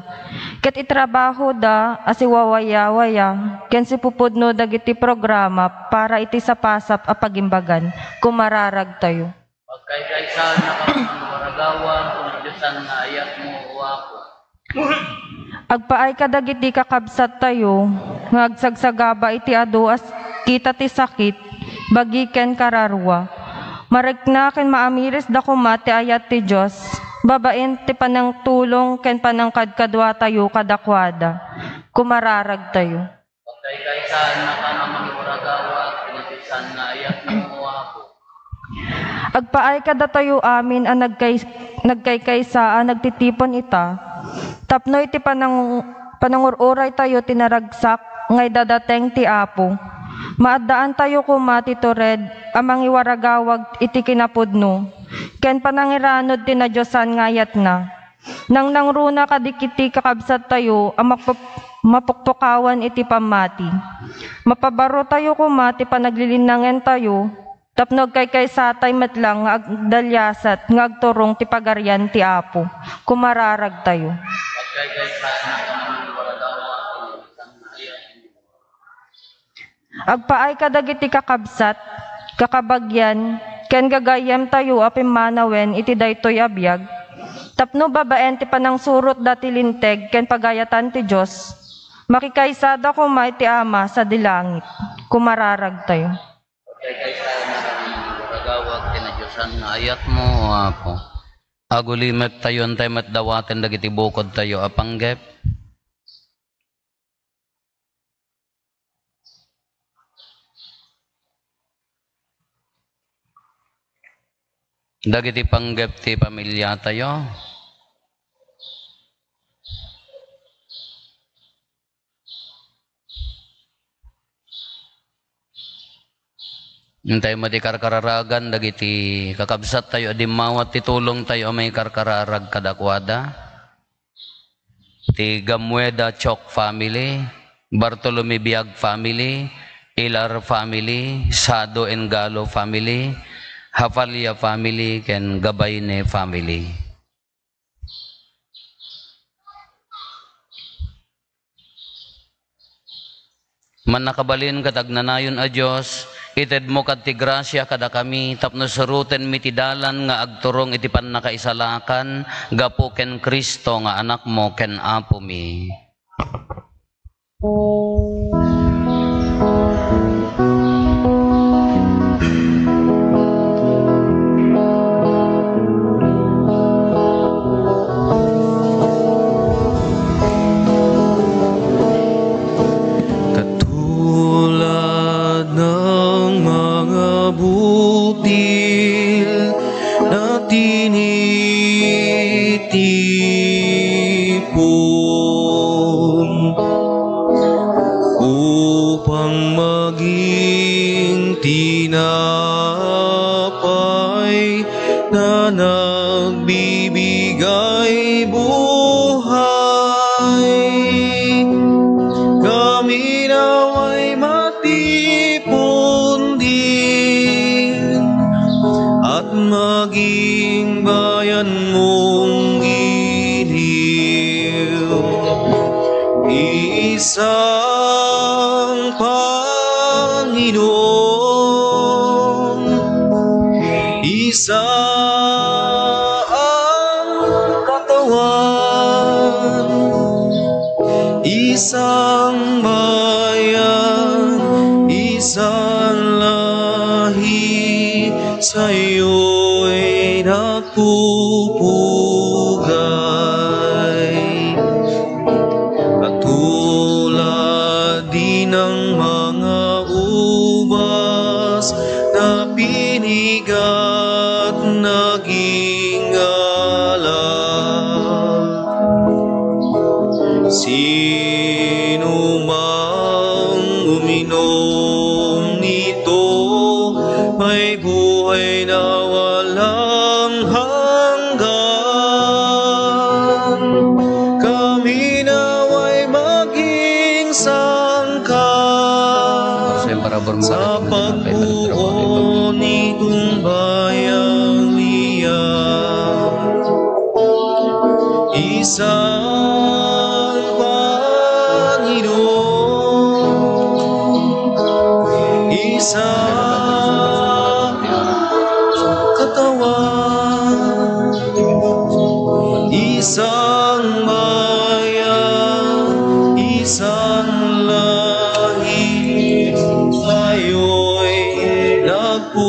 ket itrabahoda a siwawayawaya ken sipupudno dagiti programa para iti sapasap a pagimbagan. Kumararagtayo. Pagkaykaysaennakam a mangiwaragawag ti nadiosan nga ayatmo, O Apo. Agpaay kadagiti kakabsattayo nga agsagsagaba iti adu a s-, kita ti sakit, bagi ken kararua. Marikna ken maamirisda koma ti ayat ti Dios, babaen ti panangtulong ken panangkadkaduatayo kadakuada. Kumararagtayo. Pagkaykaysaennakam a mangiwaragawag ti nadiosan nga ayatmo, O Apo. Agpaay kadatayo amin a nagkay-, nagkaykaysa a nagtitipon ita, tapno iti panang-, panangur-uraytayo ti naragsak nga idadateng ti Apo, maaddaantayo koma ti tured a mangiwaragawag iti kinapudno ken panangiranod ti nadiosan nga ayatna. Nangnangruna kadagiti kakabsattayo a mapuk-, mapukpukawan iti pammati. Mapabarotayo koma ti panaglilinnangentayo tapno agkaykaysayo met laeng nga agdaliasat nga agturong ti Pagarian ti Apo. Kumararagtayo. Agpaay kadagiti kakabsat, kakabagian, ken gagayyemtayo a pimmanawen iti daytoy a biag, tapno babaen ti panangsurotda ti Linteg ken pagayatan ti Dios, makikaysada koma iti Ama sadi langit. Kumararagtayo. Agkaykaysaennakam a mangiwaragawag ti nadiosan nga ayatmo, O Apo. Agulimektayo, intay met dawaten dagiti bukodtayo a panggep. Dagiti panggep ti pamiliatayo. Intay met ti karkararagan dagiti kakabsattayo a dimmawat ti tulongtayo a maikarkararag kadakuada. Ti Gamueda Chok family, Bartolome Biag family, Ilar family, Sado and Galo family, Hafalia family, ken Gabayne family. Mannakabalin ket agnanayon a Dios, itedmo kad ti grasia kadakami tapno surotenmi ti dalan nga agturong iti pannakaisalakan gapu ken Cristo nga Anakmo ken Apomi. Isang Panginoon, isa ang katawan, isang bayan, isang lahi, sa'yo'y nagpupugay. Katulad din ng mga ubas na pinigat naging alak. Sino mang uminom nito, may buhay na walang hanggan. Kami nawa'y maging sangka sa pagbuo nitong bayang liyaw. Isang Panginoon, isang katawan, isang bayan, isang lahi, tayo'y nagpupugay.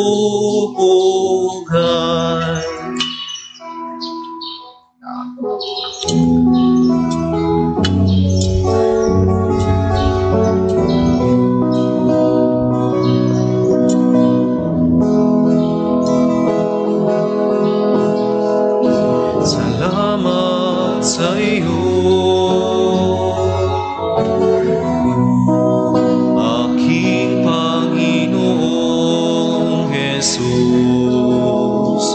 Salamat sa iyo, aking Panginoong Jesus.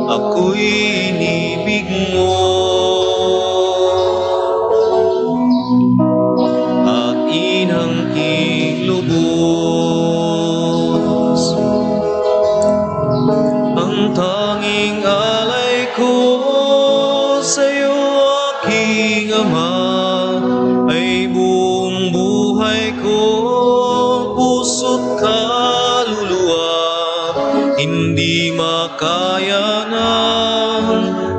Ako'y inibig mo at inangkin lubos. Ang tanging alay ko sa'yo, aking Ama, ay buong buhay ko, puso't kaluluwa, hindi makaya ng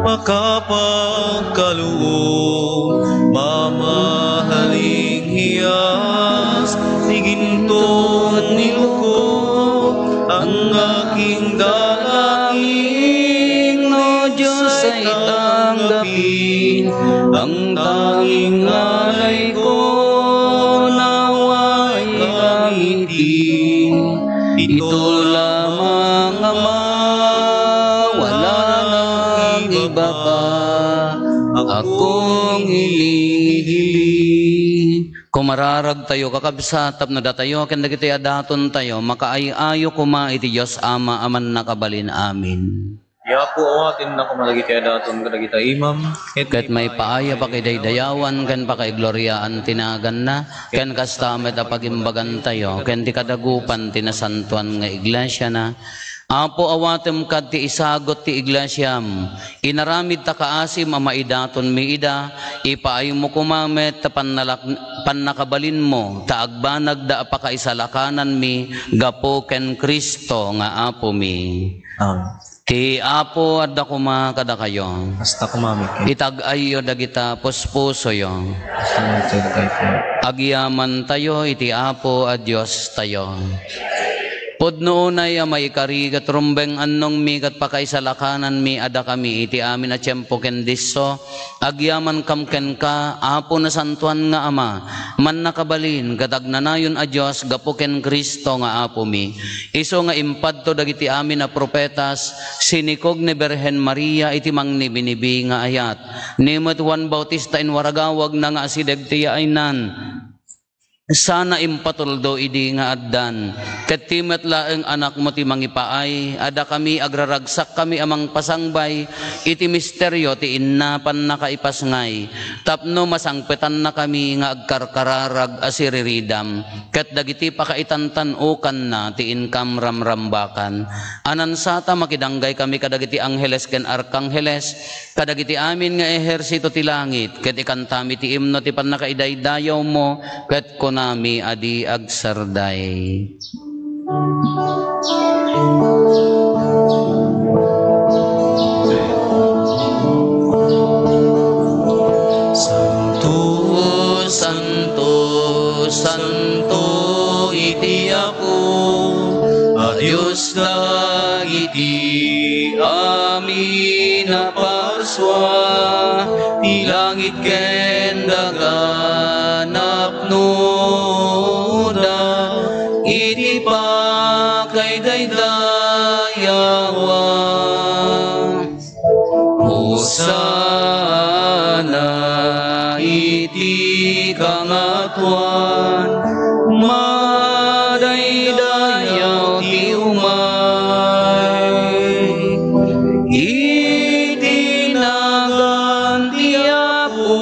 makapagkaloob. Mamahaling hiyas ni ginto, ni luko, ang aking dalangin, O Diyos, ay tanggapin. Ang tanging alay ko, nawa'y gamitin. Ito lamang, Ama, wala nang iba pa akong inihiling. Kumararagtayo, kakabsat, tapno datayo ken dagiti adatontayo makaay-ayo koma iti Dios Ama a mannakabalin. Amen. Ti Apo, awatenna koma dagiti adaton kadagita imam, ket maipaay a pakidaydayawan ken pakaigloriaan ti naganna, ken kasta met a pagimbagantayo ken ti kadagupan ti nasantoan nga iglesiana. Apo, awatem kad ti isagut ti iglesiam. Inaramid ta kaasim a maidatonmi ida, ipaaymo koma met ta pannalak-, pannakabalinmo ta agbanagda a pakaisalakananmi gapu ken Cristo nga Apomi. Amen. Ti Apo adda koma kadakayo. Kasta koma met kenka. Itag-ayyo dagita puspusoyo. Kasta met kenka. Agyamantayo iti Apo a Diostayo. Pudno unay a maikari ket rumbeng annongmi ket pakaisalakananmi a dakami iti amin a tiempo ken disso, agyamankam kenka, Apo Nasantoan nga Ama, mannakabalin ket agnanayon a Dios gapu ken Cristo nga Apomi. Isu nga impadto dagiti amin a profetas, sinikog ni Birhen Maria iti mangnibinibi nga ayat. Ni met Juan Bautista inwaragawagna nga asideg ti yaaynan. Sana impatuldo idi nga addan, ket ti met laeng Anakmo ti mangipaay a dakami agraragsakkami a mangpasangbay iti misterio ti inna pannakaipasngay, tapno masangpetannakami nga agkarkararag a siriridam ket dagiti pakaitantan-okanna ti inkam ramrambakan. Anansata, makidanggay kami kadagiti angheles ken arkangheles, kadagiti amin nga ehersito ti langit, ket ikantami ti imno ti pannakaidaydayawmo, ket kunami a di agsarday. Santo, santo, santo iti Apo a Dios dagiti amin a parsua, ti langit ken daga napnoda iti pakaidaydayawan. Hosanna iti kangatoan, madaydayaw ti umay iti nagan ti Apo,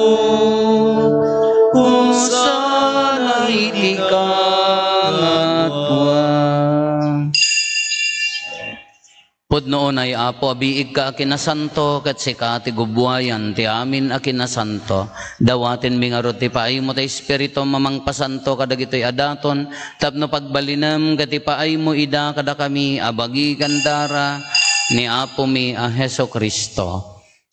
Hosanna iti kangatoan. Pudno unay, Apo, a biigka a kinasanto, ket sika ti gubbuayan ti amin a kinasanto. Dawatenmi ngarud ti paaymo ti Espiritum a mangpasanto kadagitoy a daton, tapno pagbalinem ket ipaaymo ida kadakami a bagi ken dara ni Apomi a Jesu-Cristo.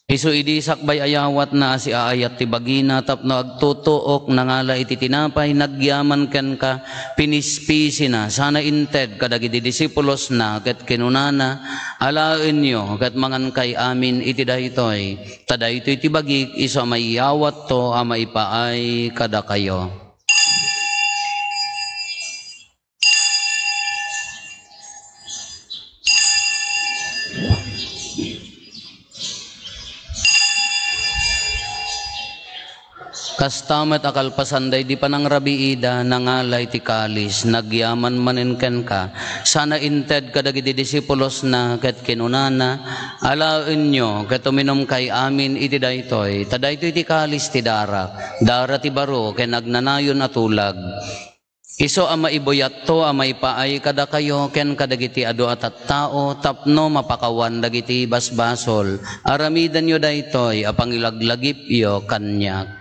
Isu idi sakbay a yawatna a siaayat ti bagina tapno agtutuok, nangala iti tinapay, nagyaman kenka, pinispisina, sana inted kadagiti disipulosna, ket kinunana, "Alaenyo ket mangankay amin iti daytoy, ta daytoy ti bagik, isu a mayawatto a maipaay kadakayo." Kasta met a kalpasan daydi panangrugiida, nangala iti kalis, nagyaman manen kenka, sana inted kadagiti disipulosna, ket kinunana, "Alaenyo, ket uminumkay amin iti daytoy, ta daytoy ti kalis ti darak, dara ti baro ken agnanayon a tulag. Isu a maibuyatto a maipaay kadakayo ken kadagiti adu a tattao tapno mapakawan dagiti basbasol. Aramidenyo daytoy a pangilaglagipyo kaniak."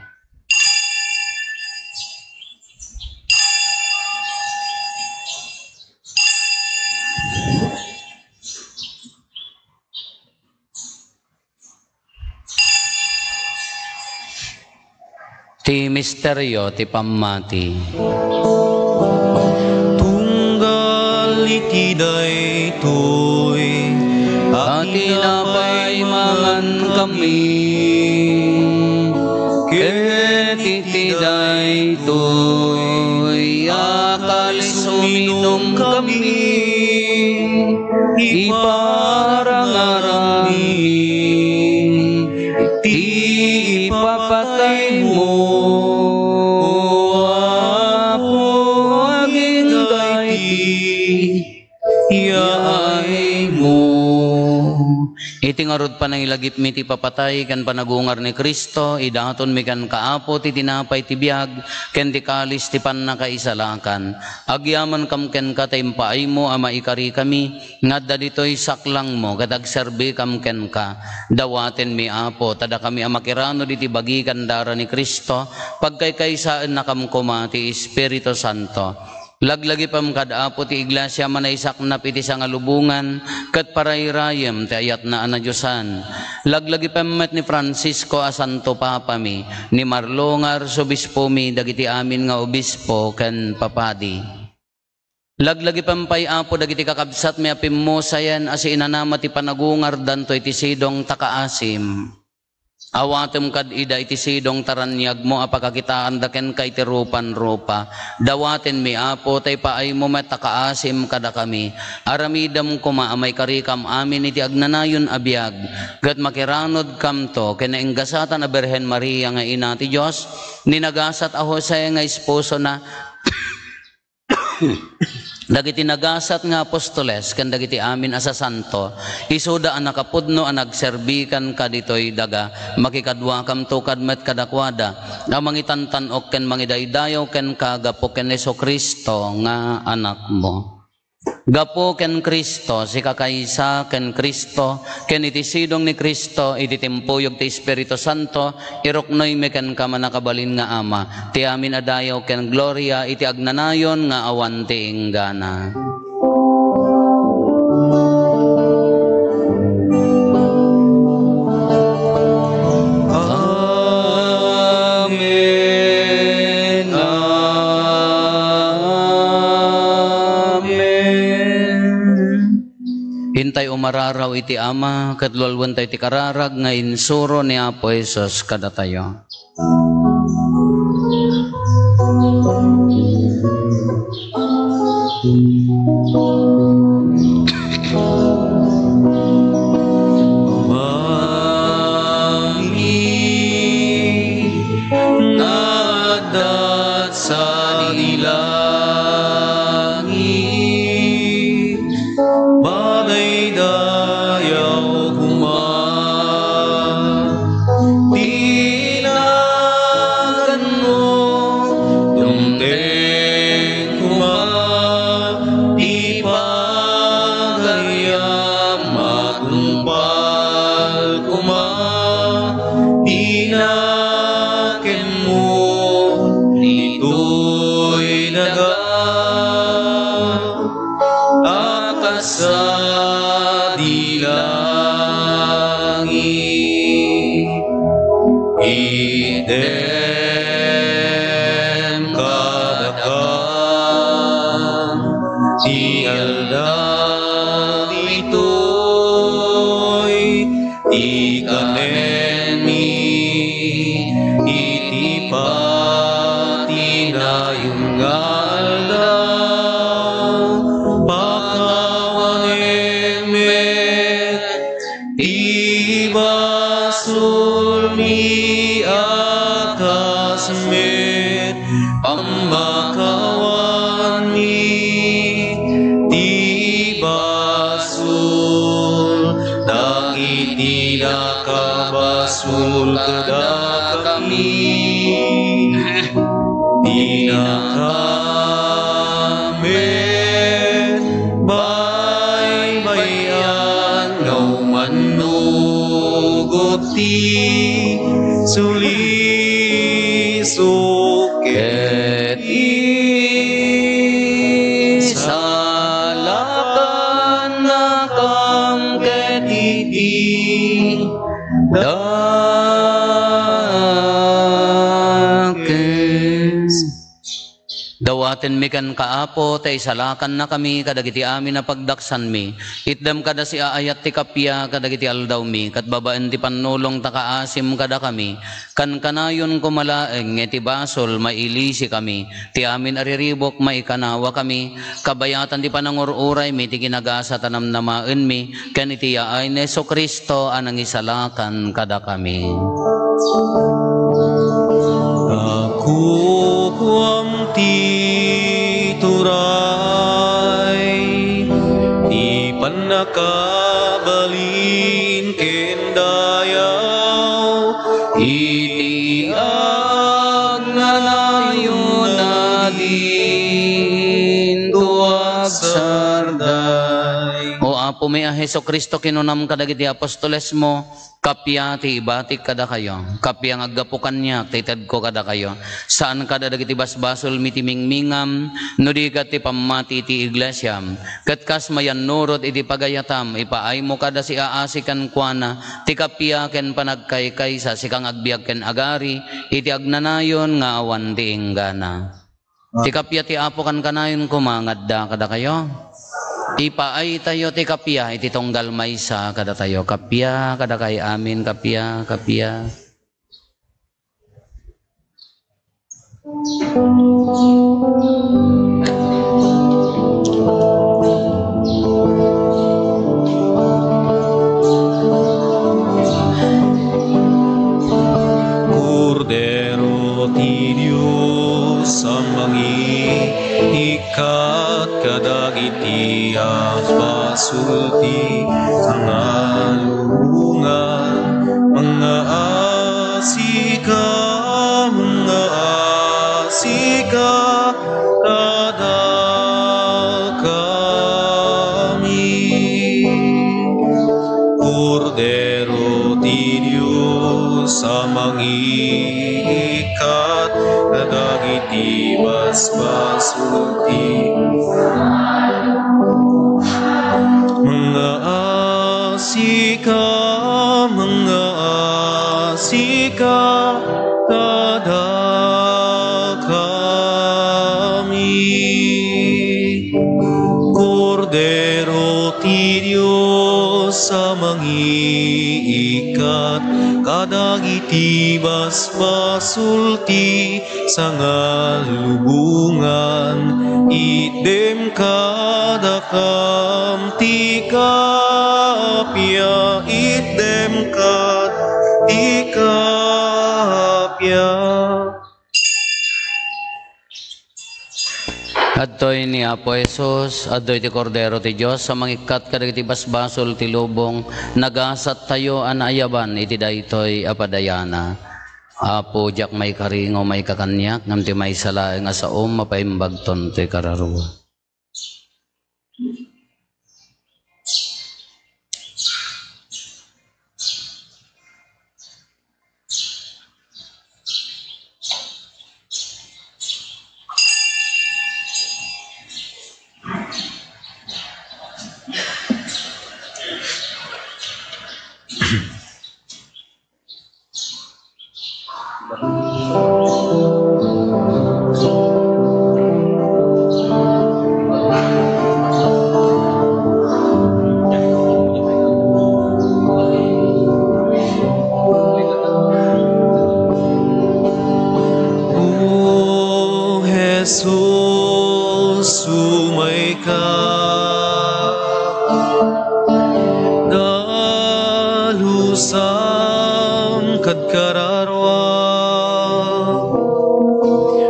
Ti misterio ti pammati. Tunggal iti daytoy a tinapay mangankami, ket iti daytoy a kalis uminumkami, iparangaranmi ti ipapataymo, Apo, agingga iti yaaymo. Iti ngarud panangilagipmi ti ipapatay ken panagungar ni Cristo, idatonmi kenka, Apo, ti tinapay ti biag ken ti kalis ti pannakaisalakan. Agyamankam kenka ta impaaymo a maikarikami nga adda ditoy saklangmo ket agserbikam kenka. Dawatenmi, Apo, ta dakami a makiranod iti bagi ken dara ni Cristo, pagkaykaysaennakam koma ti Espiritu Santo. Laglagipem kad Apo ti Iglesia a manaisaknap iti sangalubongan ket parayrayem ti ayatna a nadiosan. Laglagipem met ni Francisco a Santo Papami, ni Marlo nga Arsobispomi, dagiti amin nga obispo ken papadi. Laglagipem pay, Apo, dagiti kakabsatmi a pimmusayen a siinanama ti panagungardanto iti sidong ta kaasim. Awatem kad ida iti sidong ta raniagmo a pakakitaanda kenka iti rupan-rupa. Dawatenmi, Apo, ta ipaaymo met a kaasim kadakami. Aramidem koma a maikarikam amin iti agnanayon a biag, ket makiranodkamto ken nainggasatan a Birhen Maria nga Ina ti Dios, ni nagasat a Jose nga esposona, Dagiti nagasat nga apostoles ken dagiti amin a sasanto, isuda a nakapudno a nagserbi kenka ditoy daga, makikaduakamto kad met kadakuada, a mangitantan-ok ken mangidaydayaw kenka gapu ken Jesu-Cristo nga Anakmo. Gapu ken Cristo, sika kaysa ken Cristo, ken iti sidong ni Cristo, iti timpuyog ti Espiritu Santo, iruknoymi kenka, mannakabalin nga Ama, ti amin a dayaw ken gloria iti agnanayon nga awan ti inggana. Amen. Amen. Intay umararaw iti Ama, ket lualuentayo ti kararag nga insuro ni Apo Jesus kadatayo. Amin. Nadat sa langit, madaydayaw koma ti naganmo, dumteng koma ti pagariam, matungpal koma ti nakenmo ditoy daga a kas sadi langit. Itdem kadaka ti aldaw ditoy ti kanenmi iti patinayon nga aldaw. Pakawanem met ti basolmi a kas met pammakawanmi ti basol dagiti nakabasol kadakami. Dinakami baybay-an nga umannugot ti sulisok ket isalakannakam ket iti dakes. Dawatenmi kenka, Apo, ta isalakannakami kadagiti amin a pagdaksanmi. Itdem kada siaayat ti kappia kadagiti aldawmi, ket babaen ti pannulong ta kaasim kadakami. Kankanayon koma laeng nga iti basol, mailisikami. Ti amin a riribuk, maikanawakami. Kabayatan ti panangur-uraymi ti kinagasat a namnamaenmi, ken iti yaay ni Jesu-Cristo a nangisalakan kadakami. Nakukuam ti turay ti pannakabalin ken dayaw iti agnanayon a dinto agsarday. O Apomi a Jesu-Cristo, kinunam kadagiti apostolesmo, kappia ti ibatik kadakayo, kappia nga aggapu kaniak ti itedko kadakayo. Saan kada dagiti basbasolmi ti mingmingam, no di ket ti pammati ti iglesiam. Ket kas mayannurot iti pagayatam, ipaaymo kada siaasi kenkuana ti kappia ken panagkaykaysa, sika nga agbiag ken agari iti agnanayon nga awan ti inggana. Ti kappia ti Apo kankanayon koma nga adda kadakayo. Ipaaytayo ti kappia iti tunggal maysa kadatayo. Kappia kadakay amin, kappia, kappia. Kordero ti Dios, a mangiikkat kadagiti a basol ti sangalubongan. Mangngaasika, mangngaasika kadakami. Kordero ti Dios a mangiikkat kadagiti basbasol ti. Mangngaasika, mangngaasika kadakami. Kordero ti Dios a mangiikkat kadagiti basbasol ti sangalubongan. Itdem kadakam ti kappia, itdem kad ti kappia. Adtoy ni Apo Jesus, adtoy ti Kordero ti Dios a mangikkat kadagiti basbasol ti lubong. Nagasattayo a naayaban iti daytoy a padayana. Apo, diak maikari nga umayka kaniak, ngem ti maysa laeng a saom, mapaimbagton toy kararua. O Jesus, umayka. Dalusam kad kararua.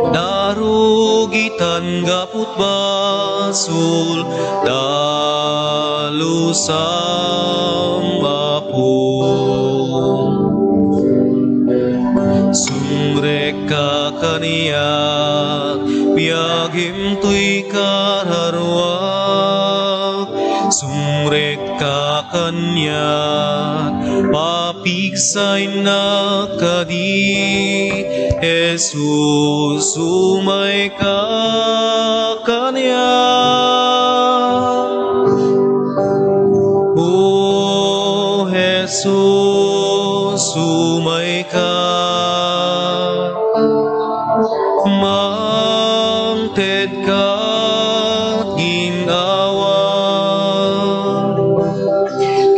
Darugitan gaput basol. Dalusam, Apo. Sumrekka kaniak, biagim toy kararuak. Sumrekka kaniak, papigsaynnak kadi. Jesus, umayka kaniak. O Jesus, umayka. Mangted kad ginnawa.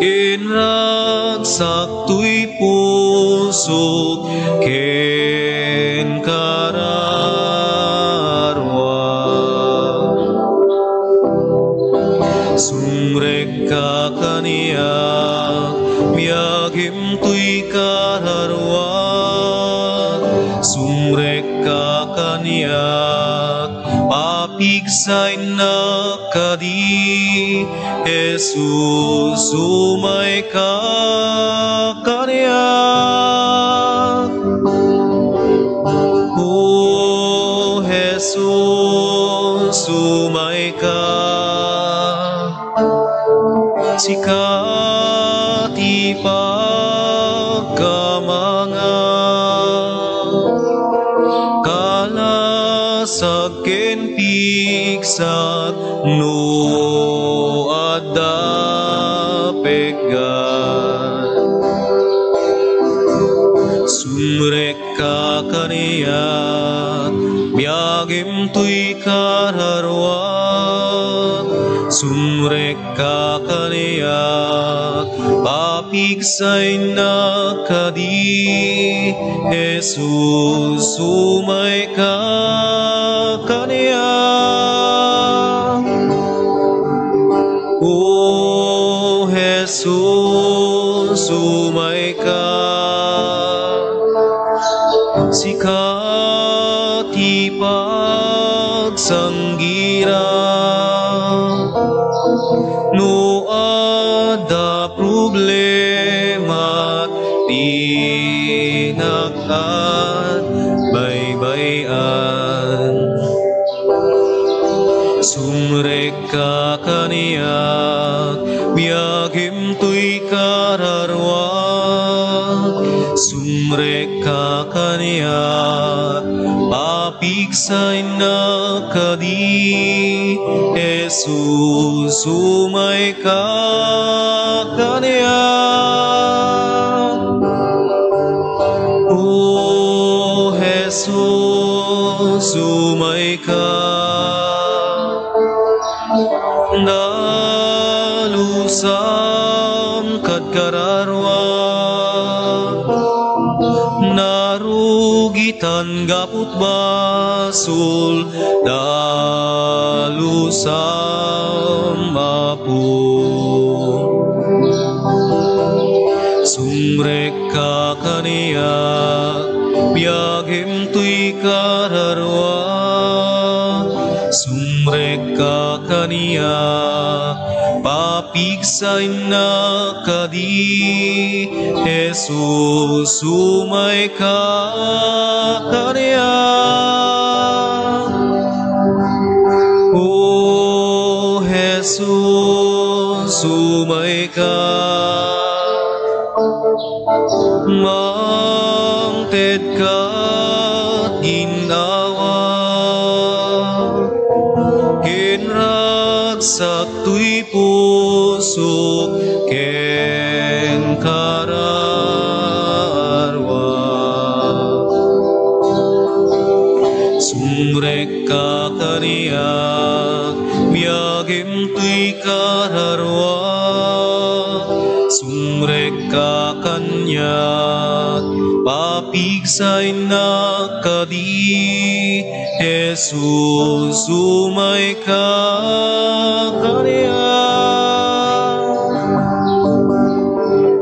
Ken ragsak toy pusok ken kararua. Sumrekka kaniak, biagim toy kararua. Sumrekka kaniak, papigsaynnak kadi. Jesus, umayka kaniak. O Jesus, umayka. Sika ti pagkamangan. Kalasag ken pigsak no adda pekgat. Sumrekka kaniak, biagim toy kararua. Sumrekka kaniak, papigsaynnak kadi. Jesus, umayka kaniak. O Jesus, umayka. Sika Ipagsanggira no adda problema, dinak agbaybay-an. Sumrekka kaniak, biagim toy kararua. Sumrekka kaniak, papigsainnak kadi. Jesus, umayka kaniak. O Jesus, umayka. Dalusam kad kararua, narugitan gaput basol, dalusam, Apo. Sumrekka kaniak, biagim toy kararua. Sumrekka kaniak, papigsainnak kadi. Jesus, umayka kaniak. O Jesus, umayka. Mangted kad ginnawa, ken ragsak toy pusok ken kararua. Sumrekka kaniak, biagim toy kararua. Sumrekka kaniak, papigsainnak kadi. Jesus, umayka kaniak.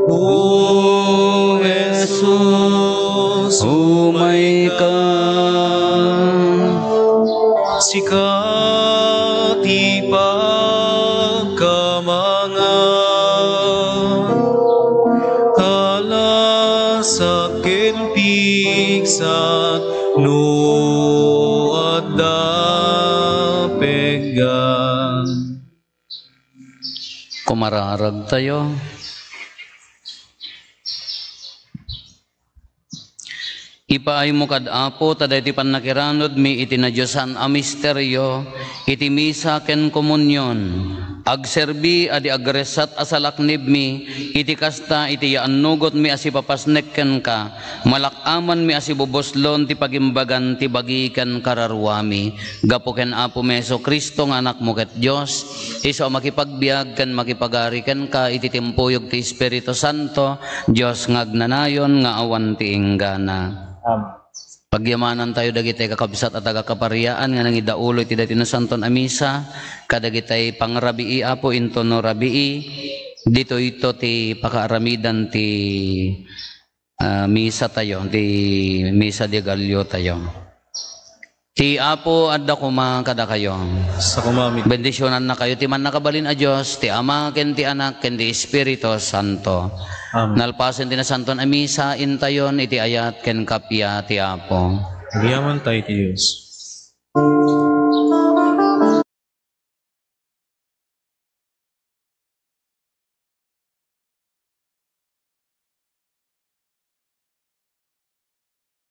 O Jesus, umayka. Sika ti pagkamangan, kalasak ken pigsak no adda pegga. Kumararag tayo. Ipaaymo kad Apo ta daytoy pannakiranudmi iti nadiosan a misterio, iti misa ken komunion. Agserbi a di agressat a salaknibmi, iti kasta, iti yaannugotmi a sipapasnek kenka, malak-amanmi a sibubuslon ti pagimbagan ti bagi ken kararuami. Gapu ken Apomi Jesu-Cristo nga Anakmo ket Dios, isu a makipagbiag ken makipagari kenka iti timpuyog ti Espiritu Santo, Dios nga agnanayon nga awan ti inggana. Amen. Pagyamanan tayo dagiti kakabsat a taga-Kapariaan nga nangidaulo iti daytoy nasanton a misa, kadagiti pangrabii, Apo, intono rabii, ditoyto ti pakaaramidan ti, ah, misa tayo, ti misa di Gallo tayo. Ti Apo adda koma kadakayo. Sa kumamit. Bendisyonannakayo ti Mannakabalin a Dios, ti Ama, ken ti Anak, ken ti Espiritu Santo. Amen. Nalpasen ti nasanton a misa, intayon iti ayat ken kappia ti Apo. Agyaman tayo ti Dios.